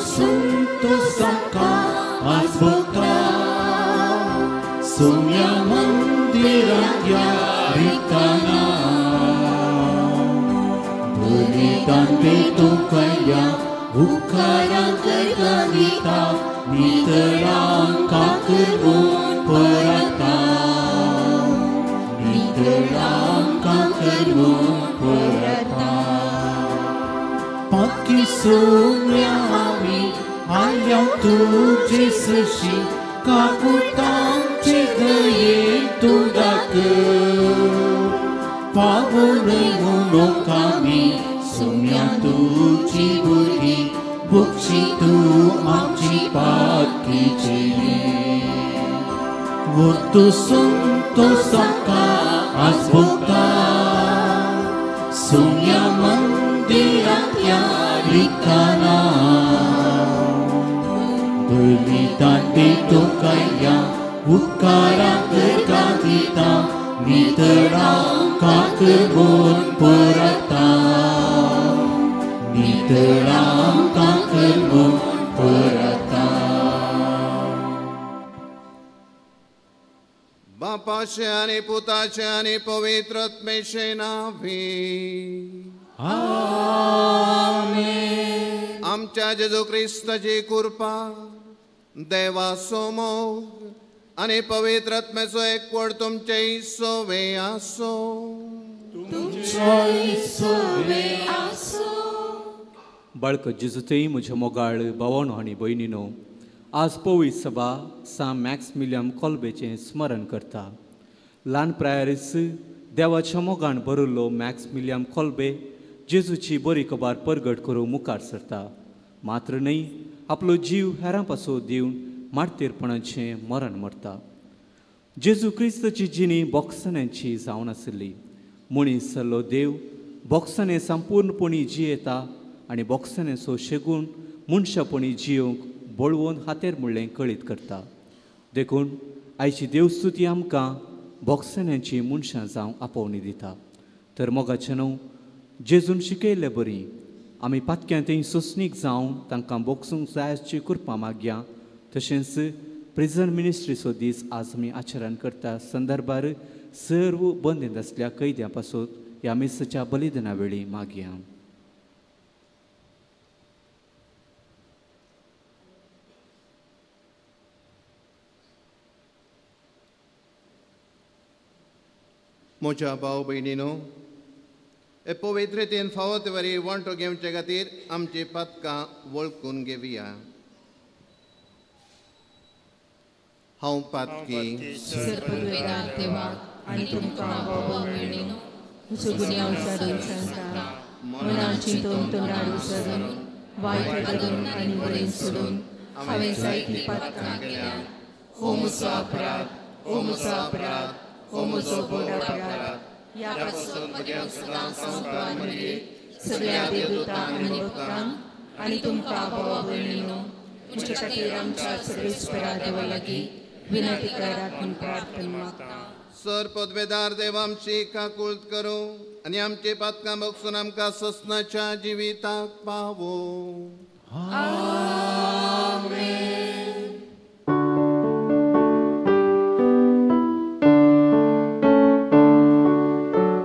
संतोषांका आज भोगता सोम्या मंदिरांतल्या रिताना बलिदान भेटो कया उपकारां करता दिता नितळांका करवून परता नितळांका करवून परता पाकी सोम्या आमी आयल्या तुजे सशी काकुटांचे दयेन तूं दाखय पावूनय म्हणूंक आमी सोम्या तुजी भुरगीं बक्षी तूं आमची पातकीचेली व्हर संतोषांका आज भोगता सोम्या मंदिरांतल्या रिकाना बलिदान भेटो कया उपकारां करता दिता नितळांका करवून परता नितळांका करवून परता. बापाचे आनी पुताचे आनी पवित्र आत्म्याचे नांवी आमेन. आमच्या जेजू क्रिस्ताची कृपा देवाचो मोग आनी पवित्र आत्म्याचो एकवट तुमचे सोवे आसो. तुमचोय सोवे आसो. बाळक जेजूतय म्हज्या मोगाळ भावानो आनी भयणीनो, आज पवित्र सभा सांत मॅक्सिमिलियन कोल्बेचें स्मरण करता. ल्हान प्रायरीस देवाच्या मोगान भरिल्लो मॅक्सिमिलियन कोल्बे जेजूची बरी खबर परगट करूंक मुखार सरता. मात्र न्हय, आपलो जीव हेरां पासून दिवन मार्तीरपणाचें मरण मरता. जेजू क्रिस्ताची जिणी बोगसण्यांची जावन आशिल्ली. मनीस जाल्लो देव बोगसणें संपूर्णपणी जियेता आनी बोगसण्याचो शेगून मनशापणी जियोवंक बळवून हातेर म्हणलें कळीत करता. देखून आयची देवस्तुती आमकां बोगसण्यांची मनशां जावंक आपोवणी दिता. तर मोगाचें न्हू जेजून शिकयल्ले बरी आमी पातक्यांतय सोंसणीक जावन तांकां बोगसूंक जाय आसची कृपा मागया. तशेंच प्रिजन मिनिस्ट्रीचो दीस आज आमी आचरण करता संदर्भार सर्व बंदींत आसल्या कैद्यां पासून ह्या मिसाच्या बलिदाना वेळी मागया. म्हज्या भाव भयणीनो, हे पवित्र रितीन फावो ते वरी वांटो घेवचे खातीर आमची पातकां वळखून घेवया. हांव पातकी सर्पदवेदार देवाक आनी तुमकां भावा भयणीनो म्हजो गुन्यांव जाणून सांगता. मनाची तोंड विसरून वायट धरून आनी बरें सोडून हांवें जायतीं पातकां केल्यांत. हो म्हजो अपराध, हो म्हजो अपराध, हो म्हजो व्हड अपराध. ह्या पासून म्हज्या सदां संवसार मदीं सगळ्या देवदूतांक आनी भक्तांक आनी तुमकां भावा भयणीनो म्हज्या खातीर आमच्या सर्वेस्परा देवा लागीं विनंती करात म्हूण प्रार्थना मागता. सर पदवेदार देव आमची काकूळत करूं आनी आमची पातकां बगसून आमकां ससनाच्या जिविताक पावो. आमेन.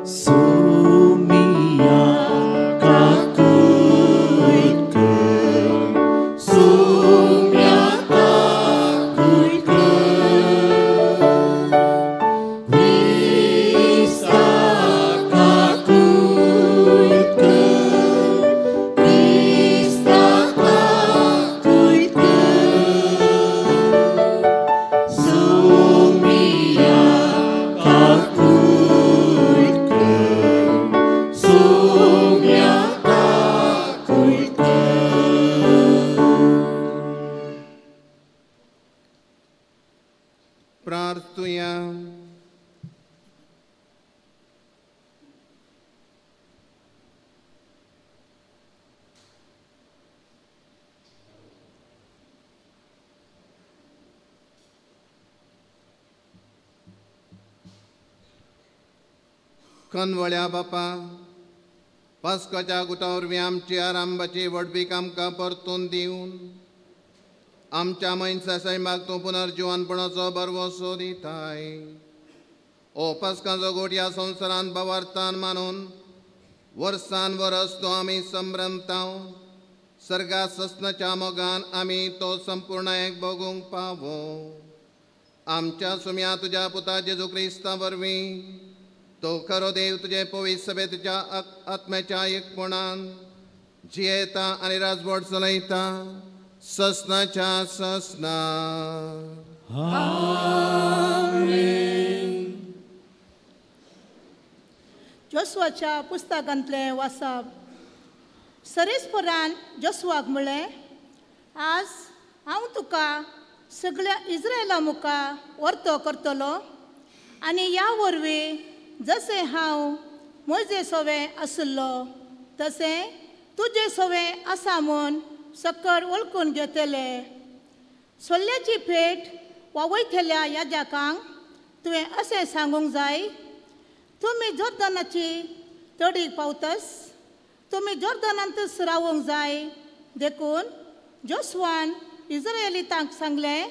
सोमिया काकूळ कर, सोम्या काकूळ कर, क्रिस्ता काकूळ कर, क्रिस्ता काकूळ कर, सोमिया काकूळ कर, सोम्या काकूळ कर. प्रार्थुया. कनवळ्या बापा, पास्काच्या गुटा वरवीं आमची आरंभाची व्हडवीक आमकां परतून दिवन आमच्या मनशा सैमाक तूं पुनर्जिवनपणाचो भरवंसो दिताय. ओ पास्काचो गोट ह्या संवसारांत भावार्थान मानून वर्सान वरस तो आमी संभ्रमताव. सर्गा ससनाच्या मोगान आमी तो संपूर्ण एक भोगूंक पावो. आमच्या सुम्या तुज्या पुता जेजू क्रिस्ता वरवीं तो खरो देव तुजे पवित्र सभेच्या आत्म्याच्या एकपणान जियेता आनी राजवट चलयता ससनाच्या ससना. आमेन. जोशुआच्या पुस्तकांतलें वाचप. सरेस्परान जोशुआक म्हळें, आज हांव तुका सगळ्या इस्रायला मुखार वर्तो करतलो आनी ह्या वरवीं जशें हांव म्हजे सवें आशिल्लो तशें तुजे सवें आसा म्हूण सकळ वळखून घेतले. सोल्ल्याची भेट वावयतल्या याजकांक तुवें अशें सांगूंक जाय, तुमी जोर्दनाची तडीक पावतस तुमी जोर्दनांतच रावूंक जाय. देखून जोशुआन इस्रायलितांक सांगलें,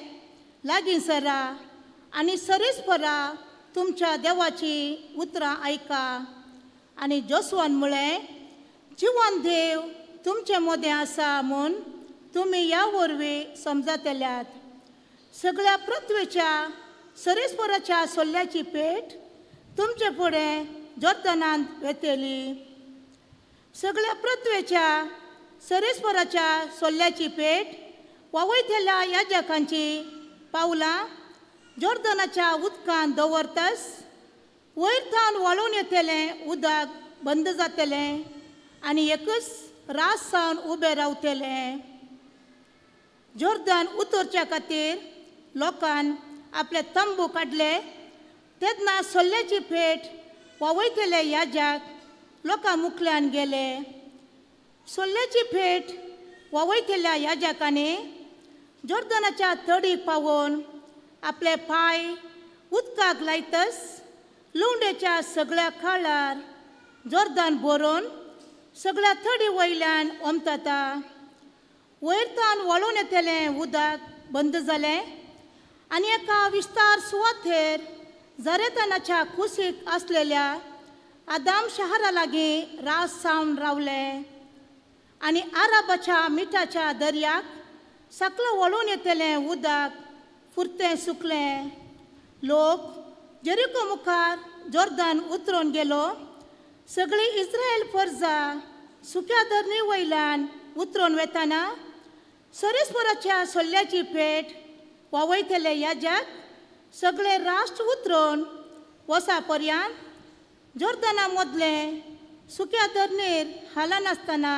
लागीं सरा आनी सरीसपरा तुमच्या देवाची उतरां आयका. आनी जोशुआन म्हळें, जिवन देव तुमचे मदें आसा म्हूण तुमी ह्या वरवीं समजतल्यात. सगळ्या पृथ्वेच्या सरेस्पराच्या सोल्ल्याची पेट तुमचे फुडें जोर्दनांत वेतली. सगळ्या पृथ्वेच्या सरेस्पराच्या सोल्ल्याची पेट वावयतल्या याजकांची पावलां जोर्दनाच्या उदकांत दवरतस वयर थावन व्हाळून येतलें उदक बंद जातलें आनी एकच रास सावन उबें रावतलें. जोर्दन उतरच्या खातीर लोकान आपले तंबू काडले तेन्ना सोल्ल्याची भेट वावयतले याजक लोकां मुखल्यान गेले. सोल्ल्याची भेट वावयतल्या याजकांनी जोर्दनाच्या तडीक पावोवन आपले पांय उदकाक लायतस लुंवडेच्या सगळ्या काळार जोर्दन भरून सगळ्या थडी वयल्यान ओमताता. वयर थावन व्हाळून येतलें उदक बंद जालें आनी एका विस्तार सुवातेर जरेतानाच्या कुशीक आसलेल्या आदाम शहरा लागीं रास सावन रावले आनी आराबाच्या मिठाच्या दर्याक सकलो व्हाळून येतलें उदक फुरतें सुकलें. लोक जेरिको मुखार जोर्दन उतरून गेलो. सगळी इस्रायल फर्जा सुक्या धरणी वयल्यान उतरून वेताना सरेस्पराच्या सोल्ल्याची भेट वावयतले याजक सगळे राष्ट्र उतरून वसा पर्यंत जोर्दना मदलें सुक्या धरणीर हालनासतना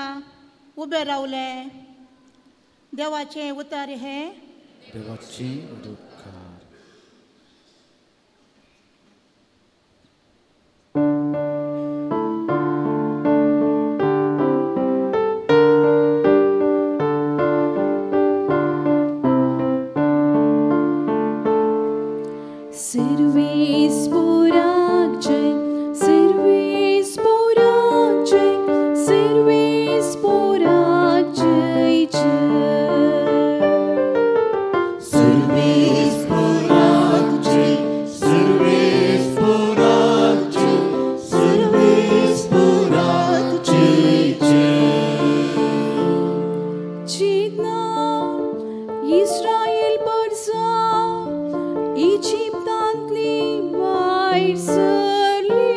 उबे रावले. देवाचें उतर हें देवाचें उपकार. Servis porak jai, servis porak jai, servis porak jai jai. Servis porak jai, servis porak jai, servis porak jai jai. Jidna Israel parza Egyptantli भायर सरली,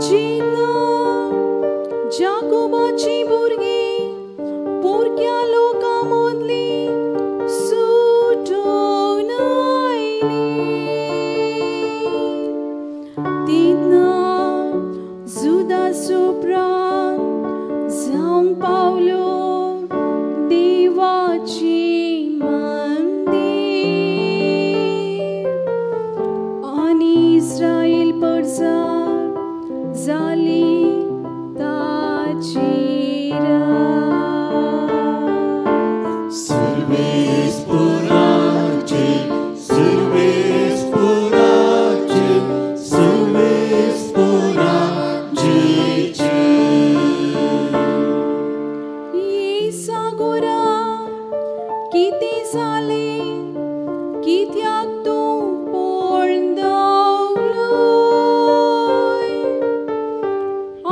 जेन्ना जाकोबाची भुरगीं पोरक्या लोकां मदलीं सुटून आयलीं, तेन्ना जुदास उपरांत जावंक पावलो देवाची मंदिर. सागोरा कितें जालें कित्याक तूं पळोवन धांवलोय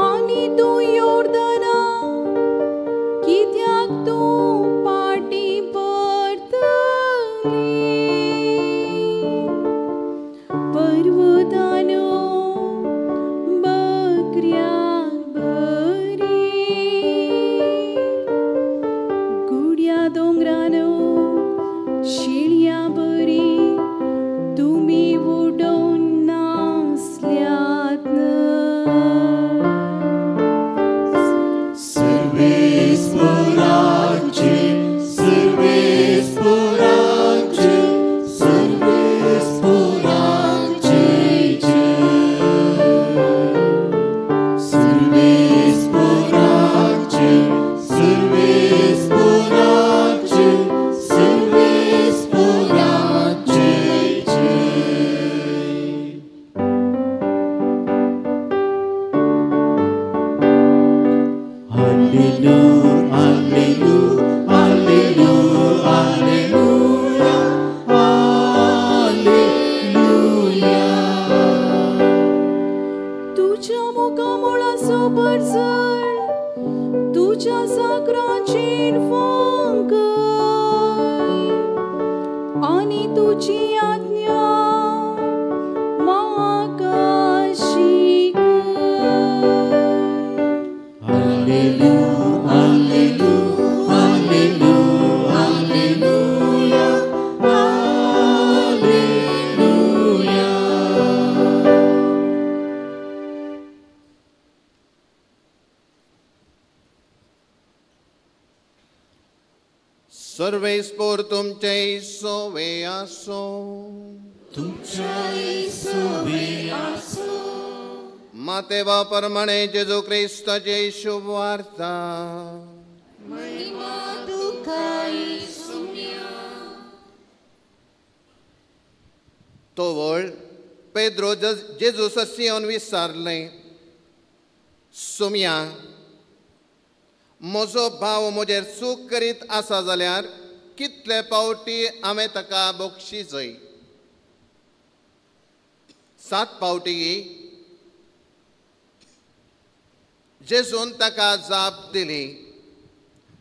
आनी तूं योर्दना कित्याक तूं पाटी परतली पर्वतानो बकऱ्या बरी गुड्या दोंगरानो शिळ्या बरी तुमी उडोवन नासल्यात सर्वेस्पराचे सर्वेस्पराचे सर्वेस्पराचे जय सर्वेस्पराचे सर्वेस्पराचे सर्वेस्पराचे जय. Hallelujah, hallelujah, hallelujah, hallelujah, hallelujah. तुझ्या मुखामुळाचो परजळ तुझ्या साकराचेर फांकय आनी तुजी आज्ञा म्हाका शिकय. Hallelujah, hallelujah, hallelujah, hallelujah, hallelujah. सर्वेस्पोर तुमचे सोवे आसो. तुमच्याय सोवे आसो. मातेवा परमाणे जेजू क्रिस्ताचे शुभ वार्ता. महिमा तुका येसुम्या. तोवळ पेद्रो जेजू ससियोन विचारलें, सुम्या म्हजो भाव म्हजेर चूक करीत आसा जाल्यार कितले पावटी हांवें ताका बक्षी जाय? 7 पावटी. जेजून ताका जाप दिली,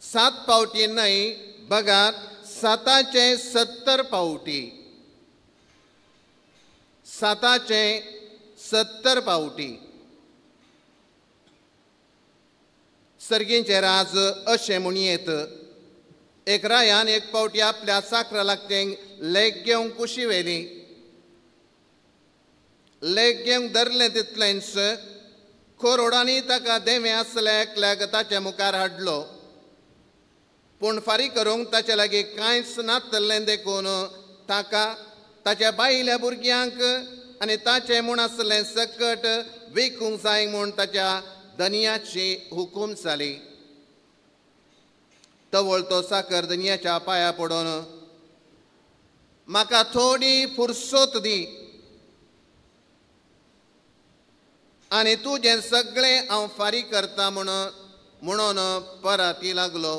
7 पावटी न्हय बगार 7 70 पावटी. 7 70 पावटी. सर्गींचे राज अशें म्हणयेत, एक रायान एक पावटी आपल्या साकरा लागचें लेग घेवंक कुशी व्हेली. लेग घेवंक धरलें तितलेंच कोरोडांनी ताका देवें आसलें एकल्याक ताच्या मुखार हाडलो. पूण फारीक करूंक ताचे लागीं कांयच नातलें देखून ताका ताच्या बायल्या भुरग्यांक आनी ताचें म्हूण आसलें सकट विकूंक जाय म्हूण ताच्या धनयाची हुकूम जाली. तवळ तो साकर धनयाच्या पांया पडून म्हाका थोडी फुरसत दी आनी तुजें सगळें हांव फारीक करता म्हणून पराती लागलो.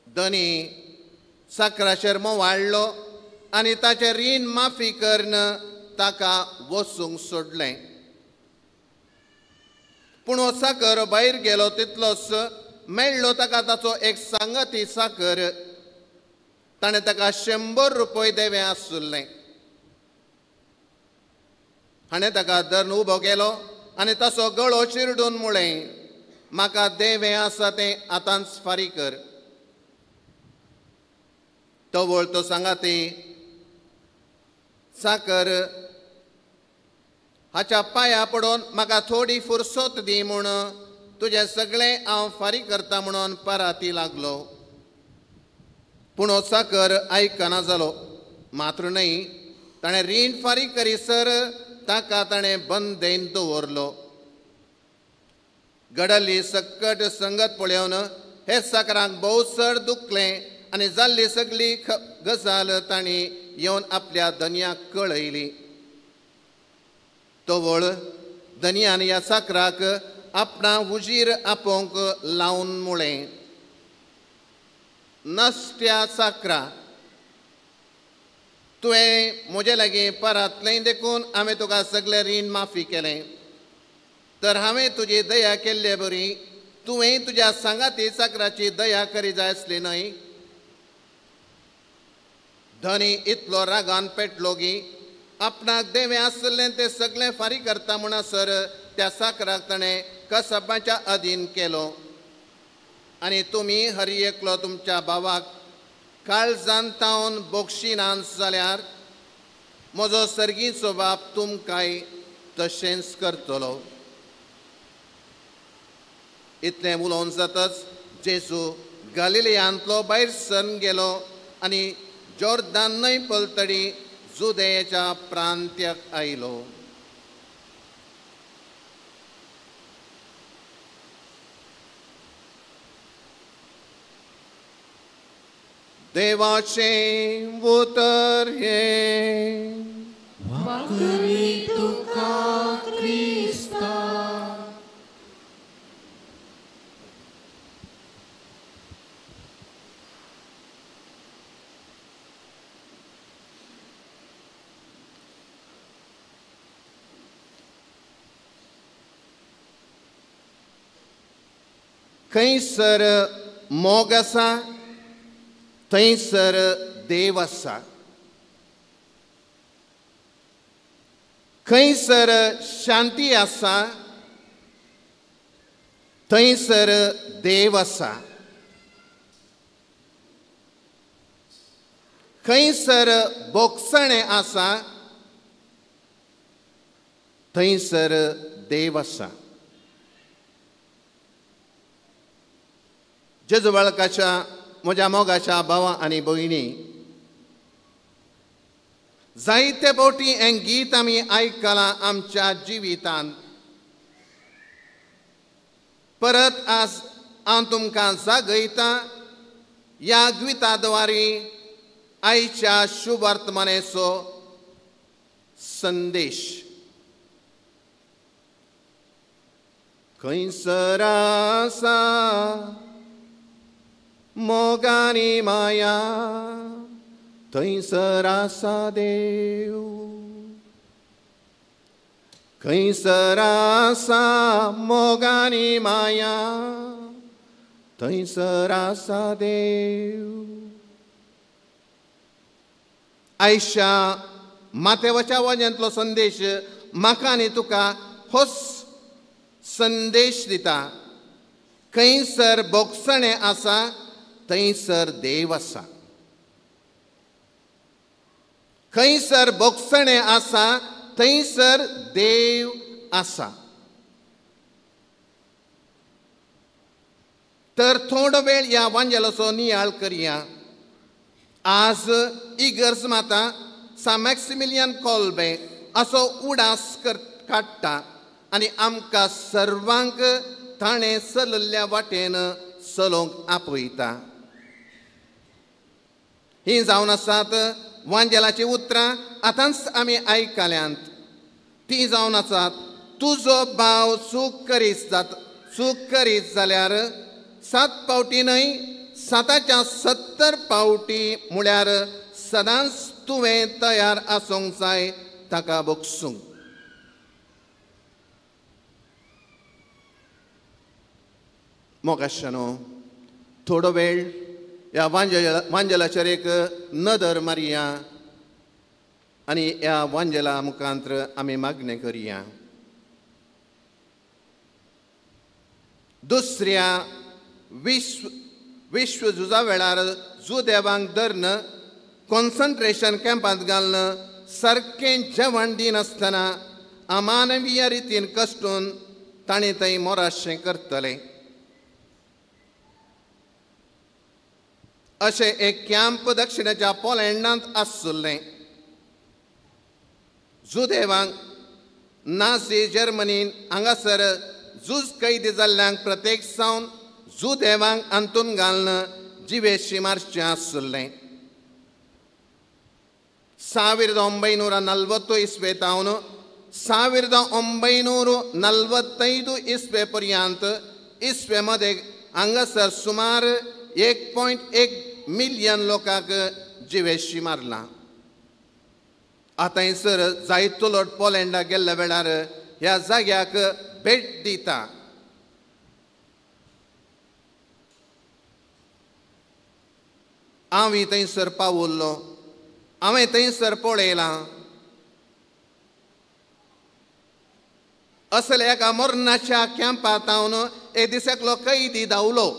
धनी साकराचेर मोवाळ्ळो आनी ताचें रीण माफी करून ताका वचूंक सोडलें. पूण हो साकर भायर गेलो तितलोच मेळ्ळो ताका ताचो एक सांगाती साकर. ताणें ताका 100 रुपये देवें आसुल्लें. हाणें ताका धरून उबो केलो आनी ताचो गळो चिरडून म्हळें, म्हाका देवें आसा तें आतांच फारीक कर. तवळ तो सांगाती साकर हाच्या पांया पडून म्हाका थोडी फुरसत दी म्हूण तुजें सगळें हांव फारीक करता म्हणून पराती लागलो. पूण हो साकर आयकना जालो. मात्र न्हय, ताणें रीण फारीक करीसर ताका ताणें बंदेन दवरलो. घडली सकट संगत पळोवन हे साकरांक भोव चड दुखलें आनी जाल्ली सगळी गजाल तांणी येवन आपल्या धनयाक कळयली. तवळ धनयान ह्या साकराक आपणा हुजीर आपोवंक लावन म्हळें, नसत्या साकरा, तुवें म्हजे लागीं परतलें देखून हांवें तुका सगळें रीण माफी केलें. तर हांवें तुजी दया केल्ले बरी तुवें तुज्या सांगाती चाकराची दया करी जाय आसली न्हय. धनी इतलो रागान पेटलो की आपणाक देवें आसलें तें सगळें फारीक करता म्हणसर त्या साकराक ताणें कसबाच्या अधीन केलो. आनी तुमी हर एकलो तुमच्या भावाक काळजान तावन बोक्षिनात जाल्यार म्हजो सर्गीचो बाप तुमकांय तशेंच करतलो. इतलें उलोवन जातच जेजू गालिलियांतलो भायर सरून गेलो आनी जोर्दान न्हंय पलतडी जुदेयाच्या प्रांत्याक आयलो. देवाचें उतर हें. वाकरी तुका क्रिस्ता. खंयसर मोग आसा थंयसर देव आसा. खंयसर शांती आसा थंयसर देव आसा. खंयसर बोगसणें आसा थंयसर देव आसा. जेजू बाळकाच्या म्हज्या मोगाच्या भावा आनी भयणी, जायते फावटी हें गीत आमी आयकलां आमच्या जिवितांत. परत आज हांव तुमकां जागयतां ह्या गिता द्वारे आयच्या शुभवर्तमानाचो संदेश. खंयसर आसा मोगानी माया थंयसर आसा देव. खंयसर आसा मोगानी माया थंयसर आसा देव. आयच्या माथ्यावच्या वाज्यांतलो संदेश म्हाका आनी तुका होच संदेश दिता. खंयसर बोगसणें आसा थंयसर देव आसा. खंयसर बोगसणें आसा थंयसर देव आसा. तर थोडो वेळ ह्या वांजेलाचो नियाळ करया. आज इगर्ज माता सा मॅक्सिमिलियन कोल्बे असो उडास काडटा आनी आमकां सर्वांक ताणें चलल्ल्या वाटेन चलोवंक आपयता. हीं जावन आसात वांजेलाचीं उतरां आतांच आमी आयकल्यांत. तीं जावन आसात तुजो भाव चूक करीत जाल्यार 7 फावटी न्हय 7च्या 70 फावटी म्हळ्यार सदांच तुवें तयार आसूंक जाय ताका बगसूंक. मोगाशानो, थोडो वेळ ह्या वांजेलाचेर एक नदर मारया आनी ह्या वांजेला मुखांत आमी मागणें करया. दुसऱ्या विश्व झुजा वेळार जुदेवांक धरून कॉन्सन्ट्रेशन कॅम्पांत घालून सारकें जेवण दिनासतना अमानवीय रितीन कश्टून ताणें थंय मोराशें करतलें. अशें एक कॅम्प दक्षिणेच्या पोलँडांत आसुल्लें. जुदेवांक नाझी जर्मनीन हांगासर झूज कैदी जाल्ल्यांक प्रत्येक सावन जुदेवांक अंतून घालून जिवेशी मारचें आसुल्लें. 1940 इस्वे तावन 1945 इस्वे पर्यंत इस्वे मदें हांगासर सुमार 1.1 मिलियन लोकांक जिवेशी मारला. आतां थंयसर जायतो लोक पोलंडाक गेल्ल्या वेळार ह्या जाग्याक भेट दिता. हांव थंयसर पावल्लो, हांवें थंयसर पळयलां. असल्या एका मरणाच्या कॅम्पांत हांव एक दीस एकलो कैदी धांवलो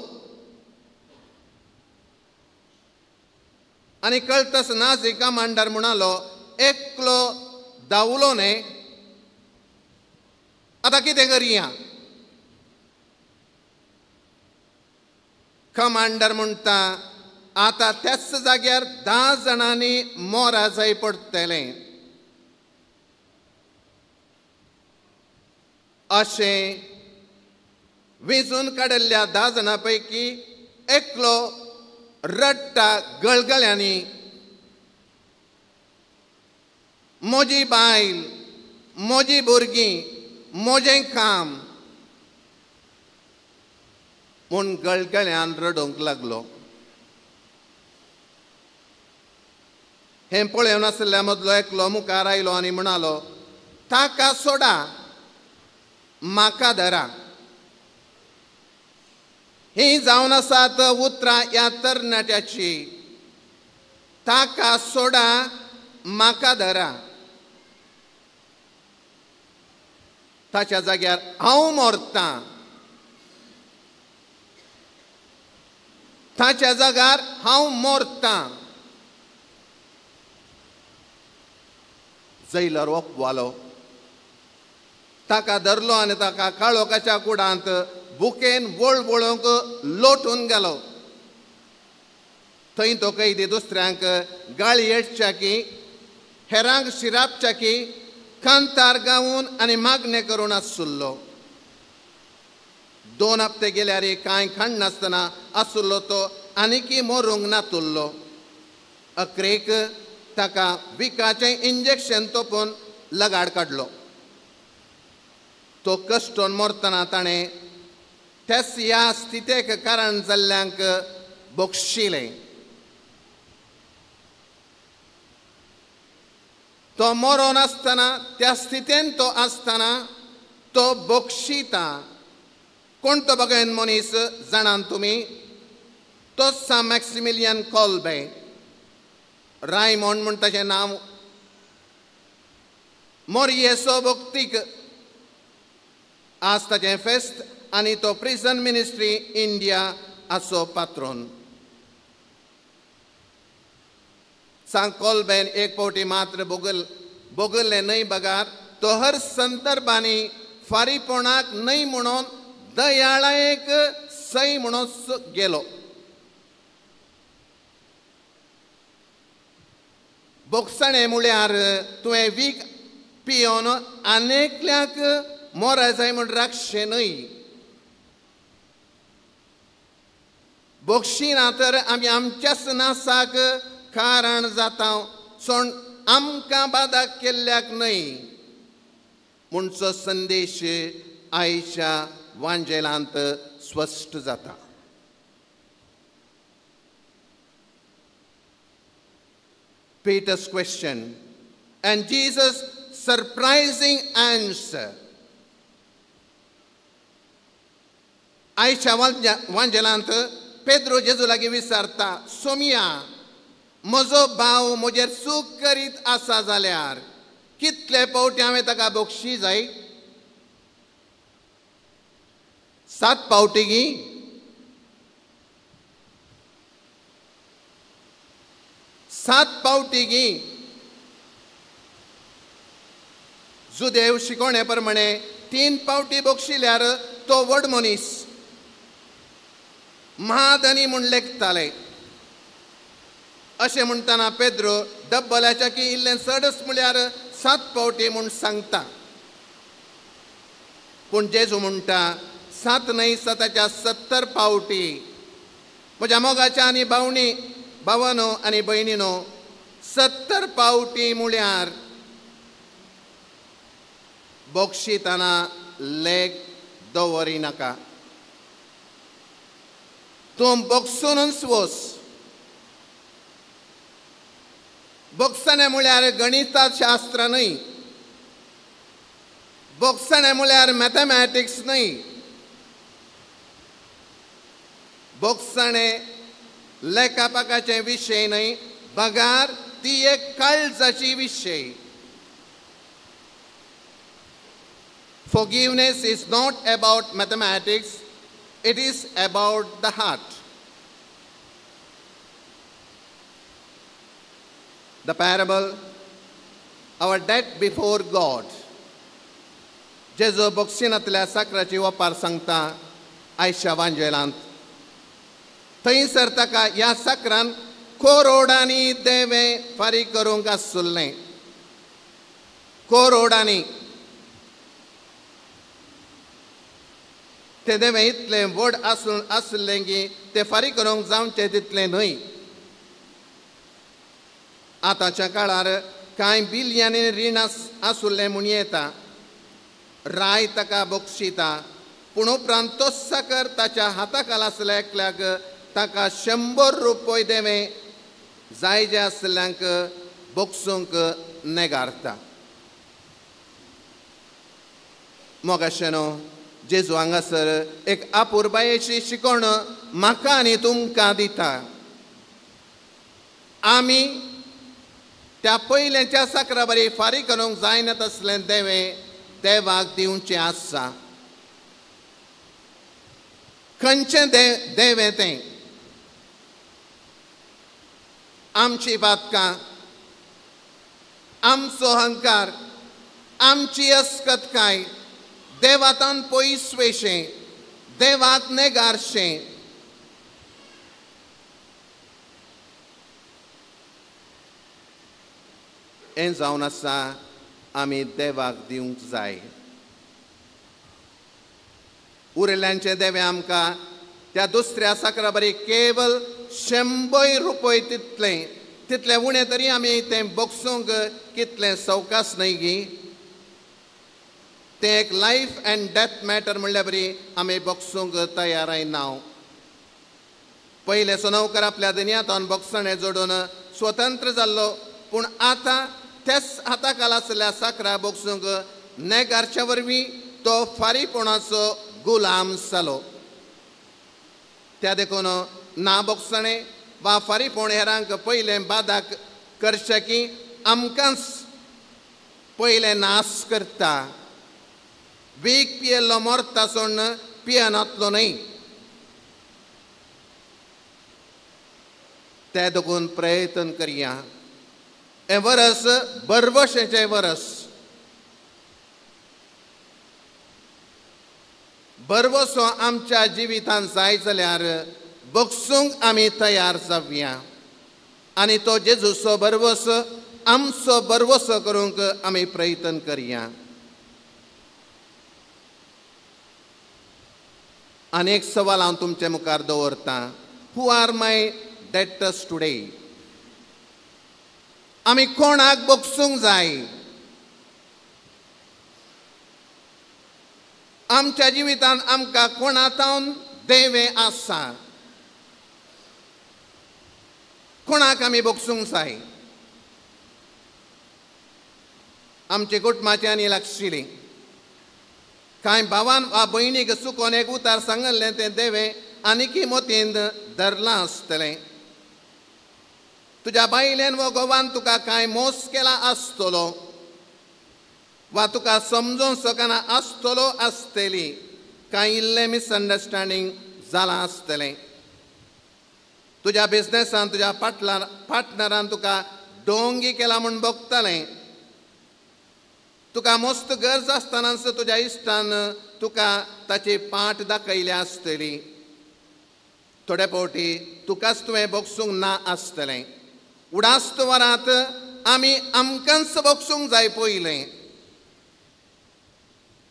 आनी कळतच नाझी कमांडर म्हणालो, एकलो धांवलो न्हय, आतां कितें करया? कमांडर म्हणटा, आतां त्याच जाग्यार 10 जाणांनी मोरा जाय पडटलें. अशें वेंचून काडिल्ल्या 10 जाणां पैकी एकलो रडटा गळगळ्यांनी, म्हजी बायल, म्हजी भुरगीं, म्हजें काम म्हूण गळगळ्यान रडूंक लागलो. हें पळोवन आशिल्ल्या मदलो एकलो मुखार आयलो आनी म्हणालो, ताका सोडा, म्हाका धरा. ही जावन आसात उतरां ह्या तरणाट्याची, ताका सोडा, म्हाका धरा. ताच्या जाग्यार हांव मरतां, ताच्या जाग्यार हांव मरतां. जैलर ओपवालो, ताका धरलो आनी ताका काळोखाच्या कुडांत बुकेन वळवळोवंक लोटून गेलो. थंय तो कैदी दुसऱ्यांक गाळी येटच्या की, हेरांक शिरापच्या की, कांतार गावन आनी मागणें करून आसुल्लो. 2 हप्ते गेल्यार कांय खाण नासतना आसुल्लो तो आनीकी मरूंक नातुल्लो. अकरेक ताका विखाचें इंजेक्शन तोपून लगाड काडलो. तो कश्टोन मरतना ताणें त्याच ह्या स्थितेक कारण जाल्ल्यांक बक्षिलें. तो मरोन आसतना, त्या स्थितेन तो आसतना तो बक्षिता. कोण तो बगेन मनीस जाणान तुमी? तो सा मॅक्सिमिलियन कोल्बे, रायमोंड म्हूण ताचें नांव. मोरयेसो भक्तीक आज ताचें फेस्त आनी तो प्रिजन मिनिस्ट्री इंडिया आसो पात्रोन. सांग कोल्बेन एक फावटी मात्र बोगल्लें न्हय बगार तो हर संदर्भांनी फारीपणाक न्हय म्हणून दयाळायेक सय म्हणून गेलो. बोगसाणें म्हळ्यार तुवें वीख पियोन आनेकल्याक मोरा जाय म्हूण राखचें न्हय. बोगशिना तर आमी आमच्याच नासाक कारण जाता, सोण आमकां बादा केल्ल्याक न्हय म्हणचो संदेश आयच्या वांजेलांत स्पश्ट जाता. Peter's question and Jesus' surprising answer. आयच्या वांजेलांत पेद्रो जेजू लागीं विचारता, सोमिया, म्हजो भाव म्हजेर चूक करीत आसा जाल्यार कितले पावटी हांवें ताका बक्षी जाय? 7 पावटी गी? 7 पावटी गी? जुदेव शिकोवणे प्रमाणे 3 पावटी बक्षिल्यार तो व्हड मनीस, महाधनी म्हूण लेखताले. अशें म्हणटना पेद्रो डब्बल्याच्या की इल्लें चडच म्हळ्यार 7 पावटी म्हूण सांगता. पूण जेजू म्हणटा, 7 न्हय 7च्या 70 पावटी. म्हज्या मोगाच्या आनी भावणी भावानो आनी भयणीनो, 70 पावटी म्हळ्यार बक्षिताना लेग दवरिनाका, तूं बक्षूनच वच. बोगसणें म्हळ्यार गणितशास्त्र न्हय, बोगसणें म्हळ्यार मॅथमॅटिक्स न्हय. बोगसणें लेखापाकाचे विशय न्हय, बगार ती एक काळजाची विशय. Forgiveness is not about mathematics, it is about the heart. The parable, our debt before God. जेजू बोगसिनांतल्या साकराची वपार सांगता आयच्या वांजेलांत. थंयसर ताका ह्या साकरान कोरोडांनी देवें फारीक करूंक आसुल्लें. कोरोडांनी तें देवें इतलें व्हड आसलें की तें फारीक करूंक जावचें तितलें न्हय. आतांच्या काळार कांय बिलयांनी रीण आसुल्लें म्हूण येता. राय ताका बक्षिता, पूण उपरांत तोच साकर ताच्या हाता खाला आसल्या एकल्याक ताका 100 रुपये देवें जाय जे आसल्ल्यांक बक्षूंक नेगारता. मोगाशेनो जेजू हांगासर एक आपुरबायेची शिकवण म्हाका आनी तुमकां दिता. आमी त्या पयल्याच्या साकरा बरी फारीक करूंक जायना तसलें देवें देवाक दिवचें आसा. खंयचें देवें तें? आमची पातकां, आमचो अहंकार, आमची अस्कतकाय, देवातान पयस वेशें, देवाक नेगारशें. हें जावन आसा आमी देवाक दिवंक जाय. उरिल्ल्यांचें देवें आमकां त्या दुसऱ्या साकरा बरी केवल 100 रुपये तितलें तितलें उणें तरी आमी तें बक्षूंक कितलें सवकास न्हय गी. तें एक लायफ एंड डेथ मॅटर म्हणल्यार बरी आमी बक्षूंक तयार आयना. पयले सोनवकर आपल्या दनयांतून बक्षणें जोडून स्वतंत्र जाल्लो, पूण आतां तेच हाता खाला आसल्या साकरा बक्षूंक नेगारच्या वरवीं तो फारीपणाचो गुलाम जालो. त्या देखून ना बक्षणें वा फारीपण हेरांक पयलें बादाक करचें की आमकांच पयलें नाश करता. वीख पियेल्लो मरता सोडून पियेनातलो न्हय. ते देखून प्रयत्न करया. हें वरस बरवशेचें वरस. बरवसो आमच्या जिवितांत जाय जाल्यार बक्षूंक आमी तयार जावया आनी तो जेजूचो बरवस आमचो बरवसो करूंक आमी प्रयत्न करया. आनी एक सवाल हांव तुमचे मुखार दवरतां. Who are my debtors today? आमी कोणाक बक्षूंक जाय? आमच्या जिवितांत आमकां कोणातावन देवें आसा? कोणाक आमी बक्षूंक जाय? आमचे कुटुंबाची आनी लागशिल्ली कांय भावान वा भयणीक चुकोन एक उतार सांगल्लें तें देवें आनीकी मोतीन धरलां आसतलें. तुज्या बायलेन वा घोवान तुका कांय मोस केला आसतलो वा तुका समजूंक शकना आसतलो आसतली, कांय इल्लें मिसअंडरस्टँडींग जालां आसतलें. तुज्या बिजनेसान तुज्या पार्टनरान तुका डोंगी केला म्हूण भोगतालें. तुका मस्त गरज आसतनाच तुज्या इश्टान तुका ताची पाट दाखयल्या आसतली. थोडे फावटी तुकाच तुवें बक्षूंक ना आसतलें. उडास्त वरांत आमी आमकांच बक्षूंक जाय पयलें.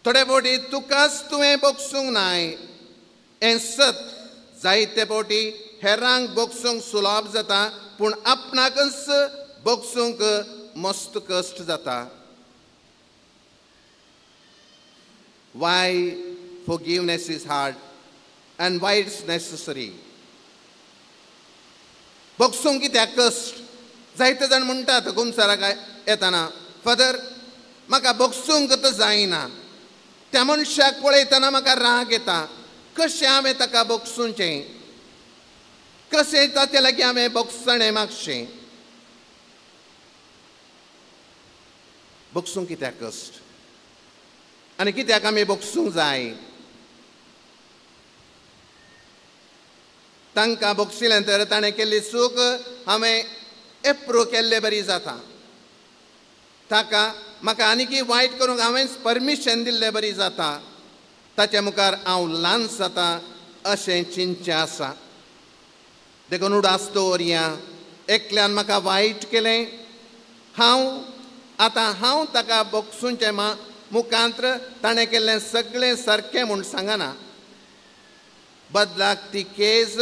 थोडे फावटी तुकाच तुवें बक्षूंक नाय हें सत. जायते फावटी हेरांक बक्षूंक सुलभ जाता, पूण आपणाकच बक्षूंक मस्त कश्ट जाता. Why forgiveness is hard and why it's necessary. बक्षूंक कित्याक कश्ट? जायते जाण म्हणटात कुमसाराक येतना, फादर म्हाका भोगसूंक तर जायना, त्या मनशाक पळयतना म्हाका राग येता, कशें हांवें ताका भोगसूचें, कशें ताचे लागीं हांवें भोगसणें मागचें. भोगसूंक कित्याक कश्ट आनी कित्याक आमी भोगसूंक जाय? तांकां भोगशिलें तर ताणें केल्ली चूक हांवें एप्रूव केल्ले बरी जाता, ताका म्हाका आनीकय वायट करूंक हांवेंच परमिशन दिल्ले बरी जाता, ताच्या मुखार हांव ल्हान जाता अशें चिंतचें आसा. देखून उडास दवरया, एकल्यान म्हाका वायट केलें, हांव आतां हांव ताका भोगसूंचें मुखांत्र ताणें केल्लें सगळें सारकें म्हूण सांगना, बदलाक ती केस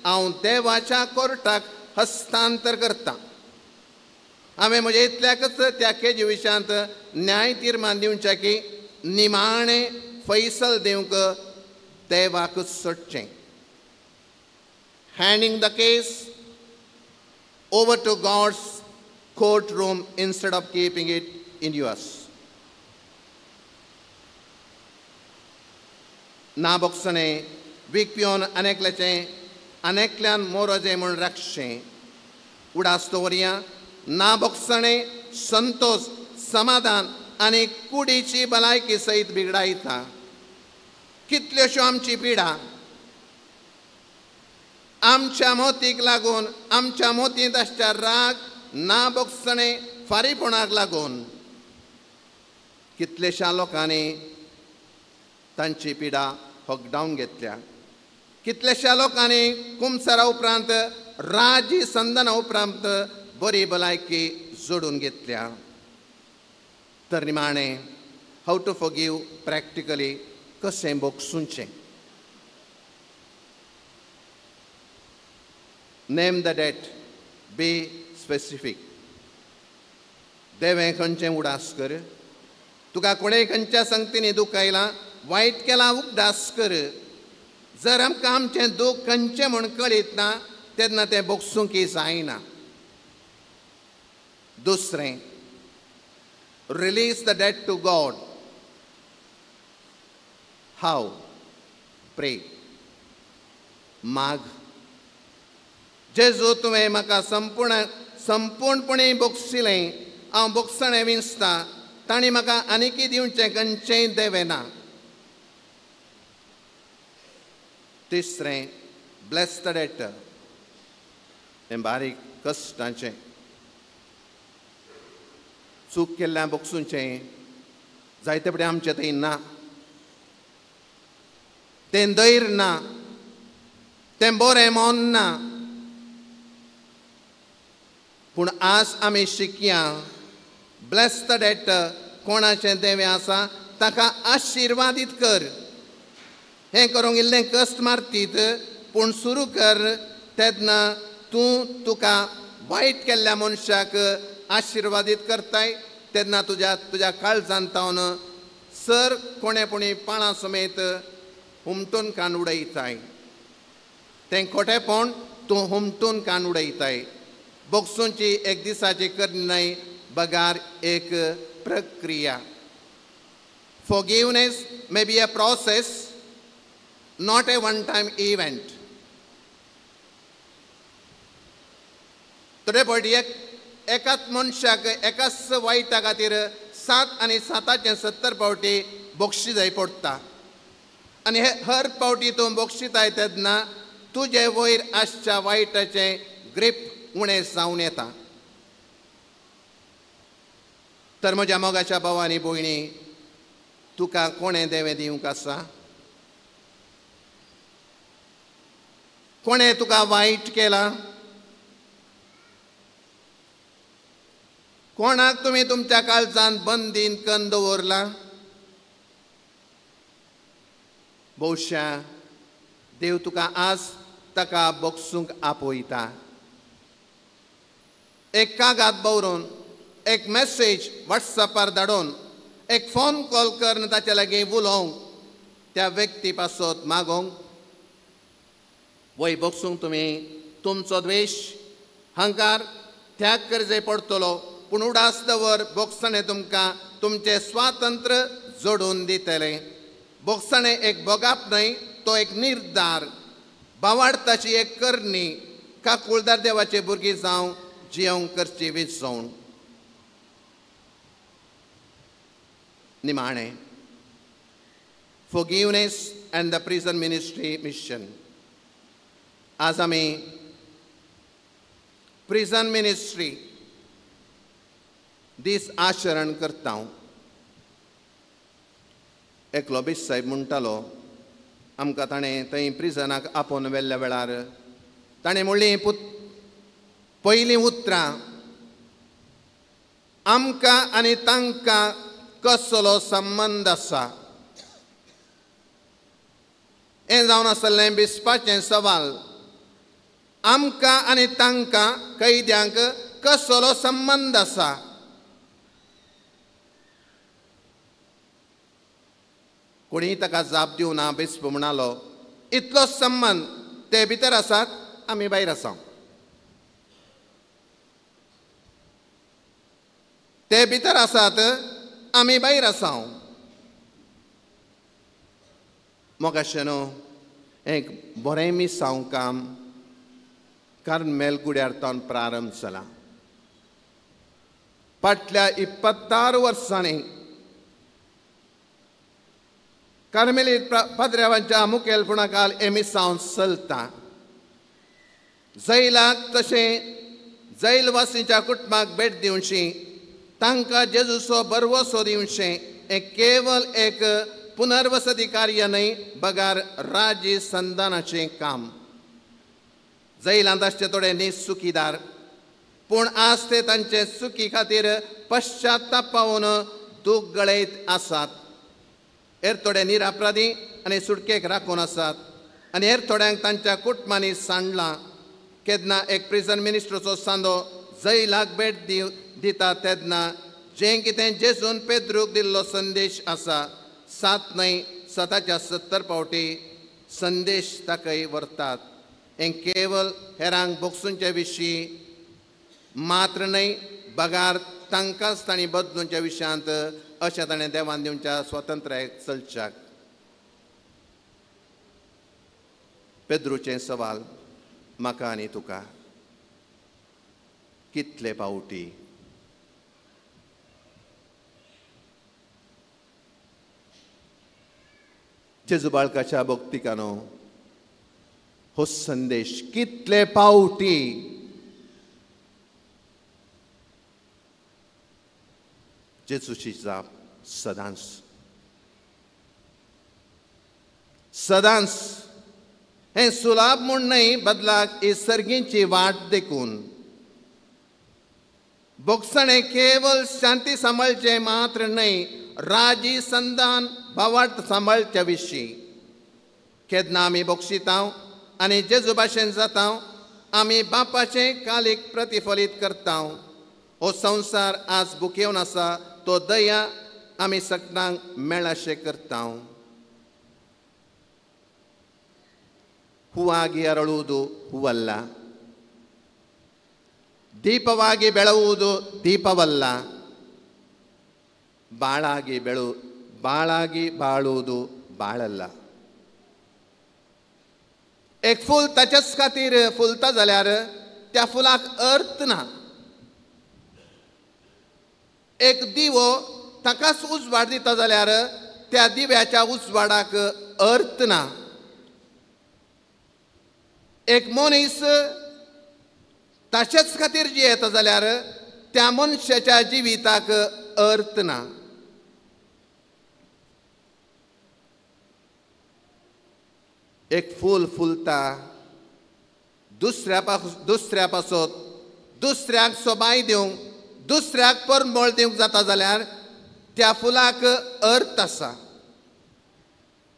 हांव देवाच्या कोर्टाक हस्तांतर करता. हांवें म्हज्या इतल्याकच त्या केजी विशयांत न्याय तिर्मान दिवचें की निमाणें फैसल दिवंक देवाकच सोडचें. Handing the case over to God's court room instead of keeping it in yours. ना भोगसणें वीख पिवन अनेकल्याचें अनेकल्यान मोरोजें म्हूण राखचें. उडास दवरया, ना भोगसणें संतोश समाधान आनी कुडीची भलायकी सयत बिगडायता. कितल्योश्यो आमची पिडा आमच्या मोतीक लागून, आमच्या मोतींत आसच्या राग ना भोगसणें फारीपणाक लागून कितलेश्या लोकांनी तांची पिडा होगडावन घेतल्या. कितलेश्या लोकांनी कुमसारा उपरांत राजी संदना उपरांत बरी भलायकी जोडून घेतल्या. तर निमाणें how to forgive practically, कशें भोगसूचें? Name the debt, be specific. देवें खंयचें उडास कर, तुका कोणें खंयच्या संगतींनी दुखयलां वायट केलां उगडास कर. जर आमकां आमचें दूख खंयचें म्हूण कळीत ना तेन्ना तें भोगसूंक जायना. दुसरें, release the debt to God. How? Pray, माग. जेजू तुवें म्हाका संपूर्णपणे भोगशिलें, हांव भोगसणें विंचता, तांणी म्हाका आनीकय दिवचें खंयचेंय देवें ना. तिसरें, ब्लेस the date. हें बारीक कश्टांचें, चूक केल्ल्या भोगसूचें जायते फुडें आमचें थंय ना, तें धैर्य ना, तें बरें मन ना. पूण आज आमी शिकया, ब्लेस the date. कोणाचें देवें आसा ताका आशिर्वादीत कर. हें करूंक इल्लें कश्ट मारतीत, पूण सुरू कर, तेन्ना तूं तुका वायट केल्ल्या मनशाक आशिर्वादीत करताय, तेन्ना तुज्या तुज्या काळजान तावन सर कोणेपणी पाळां समेत हुमटून कान उडयताय. तें खोटेपण तूं हुमटून कान उडयताय. भोगसूंची एक दिसाची करणी न्हय, बगार एक प्रक्रिया. Forgiveness may be a process, not a one time event. थोडे फावटी एकाच मनशाक एकाच वायटा खातीर 7 आनी 7 70 फावटी बोक्षी जाय पडटा, आनी हे हर फावटी तूं बोक्षिताय तेन्ना तुजे वयर आसच्या वायटाचें ग्रीप उणें जावन येता. तर म्हज्या मोगाच्या भाव आनी भयणी, तुका कोणें देवें दिवंक आसा? कोणें तुका वायट केलां? कोणाक तुमी तुमच्या काळजान बंदीन कन्न दवरला? भोवशा देव तुका आज ताका बोगसूंक आपयता. एक कागाद बरोवन, एक मॅसेज वॉट्सॅपार धाडून, एक फोन कॉल करून ताच्या लागीं उलोवंक, त्या व्यक्ती पासत मागोवंक वय बोगसूंक तुमी तुमचो द्वेश, हंकार, त्याग करचे पडटलो, पूण उडास दवर बोगसणें तुमकां तुमचें स्वातंत्र्य जोडून दितलें. बोगसणें एक भोगाप न्हय, तो एक निर्धार, बावाडताची एक करणी, काकुळदार देवाचे भुरगीं जावं जियोंक करची विजवण. निमाणें, forgiveness and the prison ministry mission. आज आमी प्रिजन मिनिस्ट्री दीस आचरण करता. एकलो बीस साहेब म्हणटालो आमकां, ताणें थंय प्रिजनाक आपोवन व्हेल्ल्या वेळार ताणें म्हणली पयलीं उतरां, आमकां आनी तांकां कसलो संबंद आसा हें जावन आसलें बिस्पाचें सवाल. आमकां आनी तांकां कैद्यांक कसलो संबंद आसा? कोणीय ताका जाप दिवना. बिस्प म्हणालो, इतलो संबंद, ते भितर आसात, आमी भायर आसा. ते भितर आसात, आमी भायर आसा. मोगाशेनो एक बरें मिसांव काम कार्मेल गुड्यार तावन प्रारंभ जाला. फाटल्या 26 वर्सांनी कार्मेलीत पाद्र्यावांच्या मुखेलपणाखाल हें मिसांव चलता. जैलाक तशें जैलवासींच्या कुटुंबाक भेट दिवची, तांकां जेजूचो बरवसो दिवचें हें केवल एक पुनर्वसती कार्य न्हय, बगार राज्य संधानाचें काम. जैलांत आसचे थोडे नीज चुकीदार, पूण आज ते तांचे चुकी खातीर पश्चाताप पावून दूख गळयत आसात. हेर थोडे निरापराधी आनी सुटकेक राखून आसात आनी हेर थोड्यांक तांच्या कुटुंबांनी सांडलां. केन्ना एक प्रिजन मिनिस्टरचो सांदो जैलाक भेट दिता तेन्ना जें कितें जेजून पेद्रूक दिल्लो संदेश आसा, 7 न्हय 7च्या 70 फावटी संदेश ताकाय व्हरतात. हें केवल हेरांक भोगसूंचे विशीं मात्र न्हय, बगार तांकांच तांणी बदलूंच्या विशयांत अशें ताणें देवान दिवच्या स्वातंत्र्याक चलच्याक. पेद्रूचें सवाल म्हाका आनी तुका, कितले पावटी जेजू बाळकाच्या भक्तिकानो हो संदेश कितले पावटी जेजूची जाप सदांच सदांच. हें सुलाभ म्हूण न्हय, बदलाक ही सर्गींची वाट देखून. भोगसणें केवल शांती सांबाळचें मात्र न्हय, राजी संधान भावार्थ सांबाळच्या विशीं. केन्ना आमी बक्षितां आनी जेजू भाशेन जाता, आमी बापाचें कालीक प्रतिफलीत करता. हो संवसार आज बुकेवन आसा, तो दया आमी सगळ्यांक मेळाशें करता. ಹೂವಾಗಿ ಅರಳುವುದು ಹೂವಲ್ಲ, ದೀಪವಾಗಿ ಬೆಳಗುವುದು ದೀಪವಲ್ಲ, ಬಾಳಾಗಿ ಬಾಳಾಗಿ ಬಾಳುವುದು ಬಾಳಲ್ಲ. एक फूल ताच्याच खातीर फुलता जाल्यार त्या फुलाक अर्थ ना. एक दिवो ताकाच उजवाड दिता जाल्यार त्या दिव्याच्या उजवाडाक अर्थ ना. एक मनीस ताचेच खातीर जियेता जाल्यार त्या मनशाच्या जिविताक अर्थ ना. एक फूल फुलता दुसऱ्या पासत, दुसऱ्याक सोबाय दिवंक, दुसऱ्याक परमळ दिवंक जाता जाल्यार त्या फुलाक अर्थ आसा.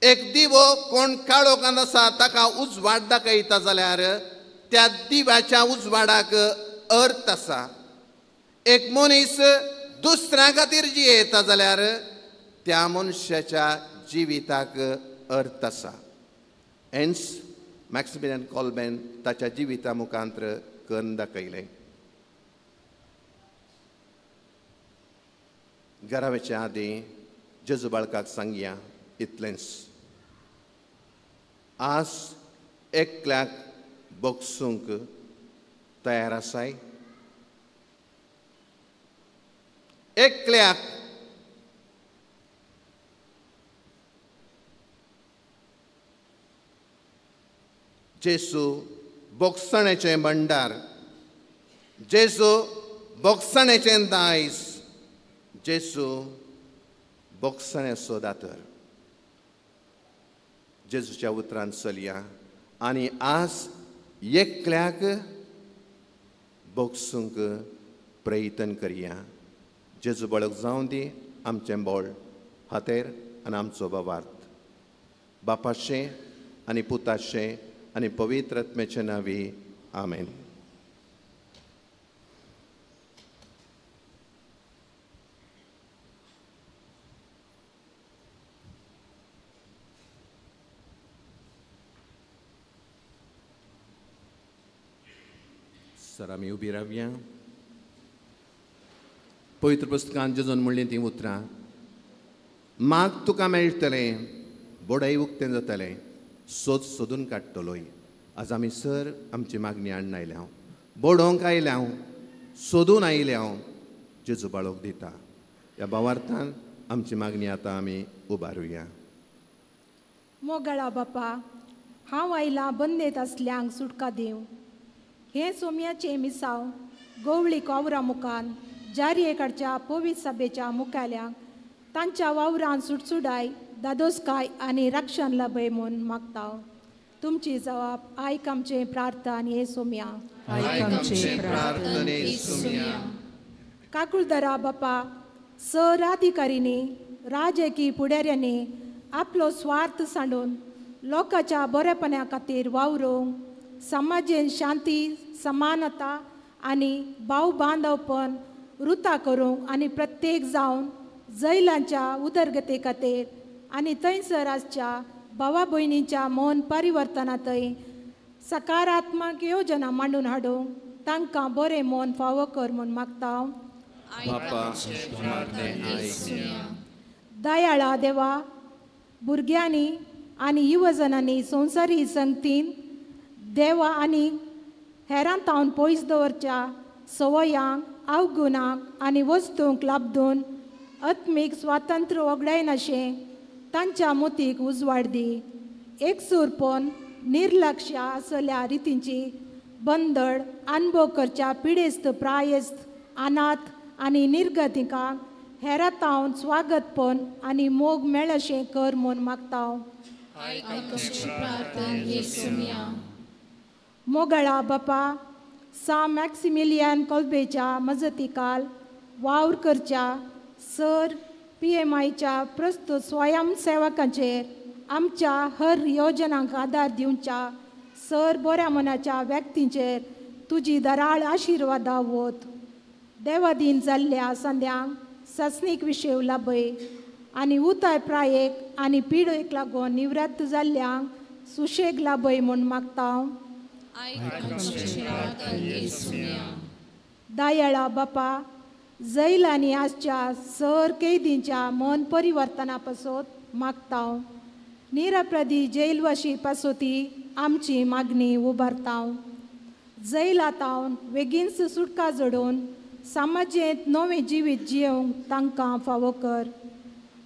एक दिवो कोण काळोखान आसा ताका उजवाड दाखयता जाल्यार त्या दिव्याच्या उजवाडाक अर्थ आसा. एक मनीस दुसऱ्या खातीर जियेता जाल्यार त्या मनशाच्या जिविताक अर्थ आसा. हेंच मॅक्सिमिलियन कोल्बेन ताच्या जिविता मुखांत्र करून दाखयलें. घरावेच्या आदीं जेजू बाळकाक सांगया इतलेंच, आज एकल्याक बोगसूंक तयार आसाय? एकल्याक जेजू बोगसण्याचें भंडार, जेजू बोगसण्याचें दायज, जेजू बोगसण्याचो दातर। जेजूच्या उतरान चलया आनी आज एकल्याक बोगसूंक प्रयत्न करया। जेजू बळक जावं दी आमचें बोळ हातेर आनी आमचो बाबार्थ। बापाचें आनी पुताचें आनी पवित्र आत्म्याच्या नांवी आमेन। सर आमी उबी रावया। पवित्र पुस्तकांत जेजून म्हणलीं तीं उतरां, माग तुका मेळटलें, बोडय उक्तें जातलें, सोद सोदून काडटलोय। आज आमी सर आमची मागणी हाडून आयल्या, बोडोवंक आयल्या, सोदून आयल्या, जेजू बाळोक दिता। ह्या भावार्थान आमची मागणी आतां आमी उबारुया। मोगाळा बापा, हांव आयलां बंदेत आसल्यांक सुटका दिवं। हें सोम्याचें मिसांव गोवळी वावरा मुखान जारये काडच्या पवित्र सभेच्या मुखाल्यांक तांच्या वावरान सुटसुडाय, दादोसकाय आनी रक्षण लाभय म्हूण मागता। तुमची जवाब आयक आमचें प्रार्थन हे सोम्या। काकुळदरा बापा, सर अधिकारींनी राजकी फुडाऱ्यांनी आपलो स्वार्थ सांडून लोकांच्या बरेपणा खातीर वावरूंक, समाजेन शांती, समानता आनी भाव बांदवपण रुता करूंक आनी प्रत्येक जावन जैलांच्या उदरगते खातीर आनी थंयसर आसच्या भावा भयणींच्या मन परिवर्तनांतय सकारात्मक योजना मांडून हाडूंक तांकां बरें मन फावो कर म्हूण मागता। दयाळा देवा, भुरग्यांनी आनी युवजनांनी संवसारी संगतीन देवा आनी हेरां तावन पयस दवरच्या संवयांक, अवगुणांक आनी वस्तूंक लाबदून आत्मीक स्वातंत्र्य वगडायनाशें तांच्या मोतीक उजवाड दी। एकसूरपण, निर्लक्ष आसल्या रितींची बंदड अनुभव करच्या पिडेस्त, प्रायस्त, अनाथ आनी निर्गतिकांक हेरां तावन स्वागतपण आनी मोग मेळशें कर म्हूण मागता। मोगळा बापा, सा मॅक्सिमिलियन कोल्बेच्या मजतीकाल वावर करच्या सर PMIच्या प्रस्तुत स्वयंसेवकांचेर आमच्या हर योजनांक आदार दिवच्या सर बऱ्या मनाच्या व्यक्तींचेर तुजी दराळ आशिर्वादा वत। देवादीन जाल्ल्या संद्यांक ससनीक विशेव लाभय आनी उताय प्रायेक आनी पिडयेक लागून निवृत्त जाल्ल्यांक सुशेग लाभय म्हूण मागता। दयाळा बापा, जैलांनी आसच्या सर कैदींच्या मन परिवर्तना पासत मागता। निरपराधी जैलवाशी पासोती आमची मागणी उबारता। जैलातावन वेगींच सुटका जोडून समाजेंत नवें जिवीत जियोवंक तांकां फावो कर।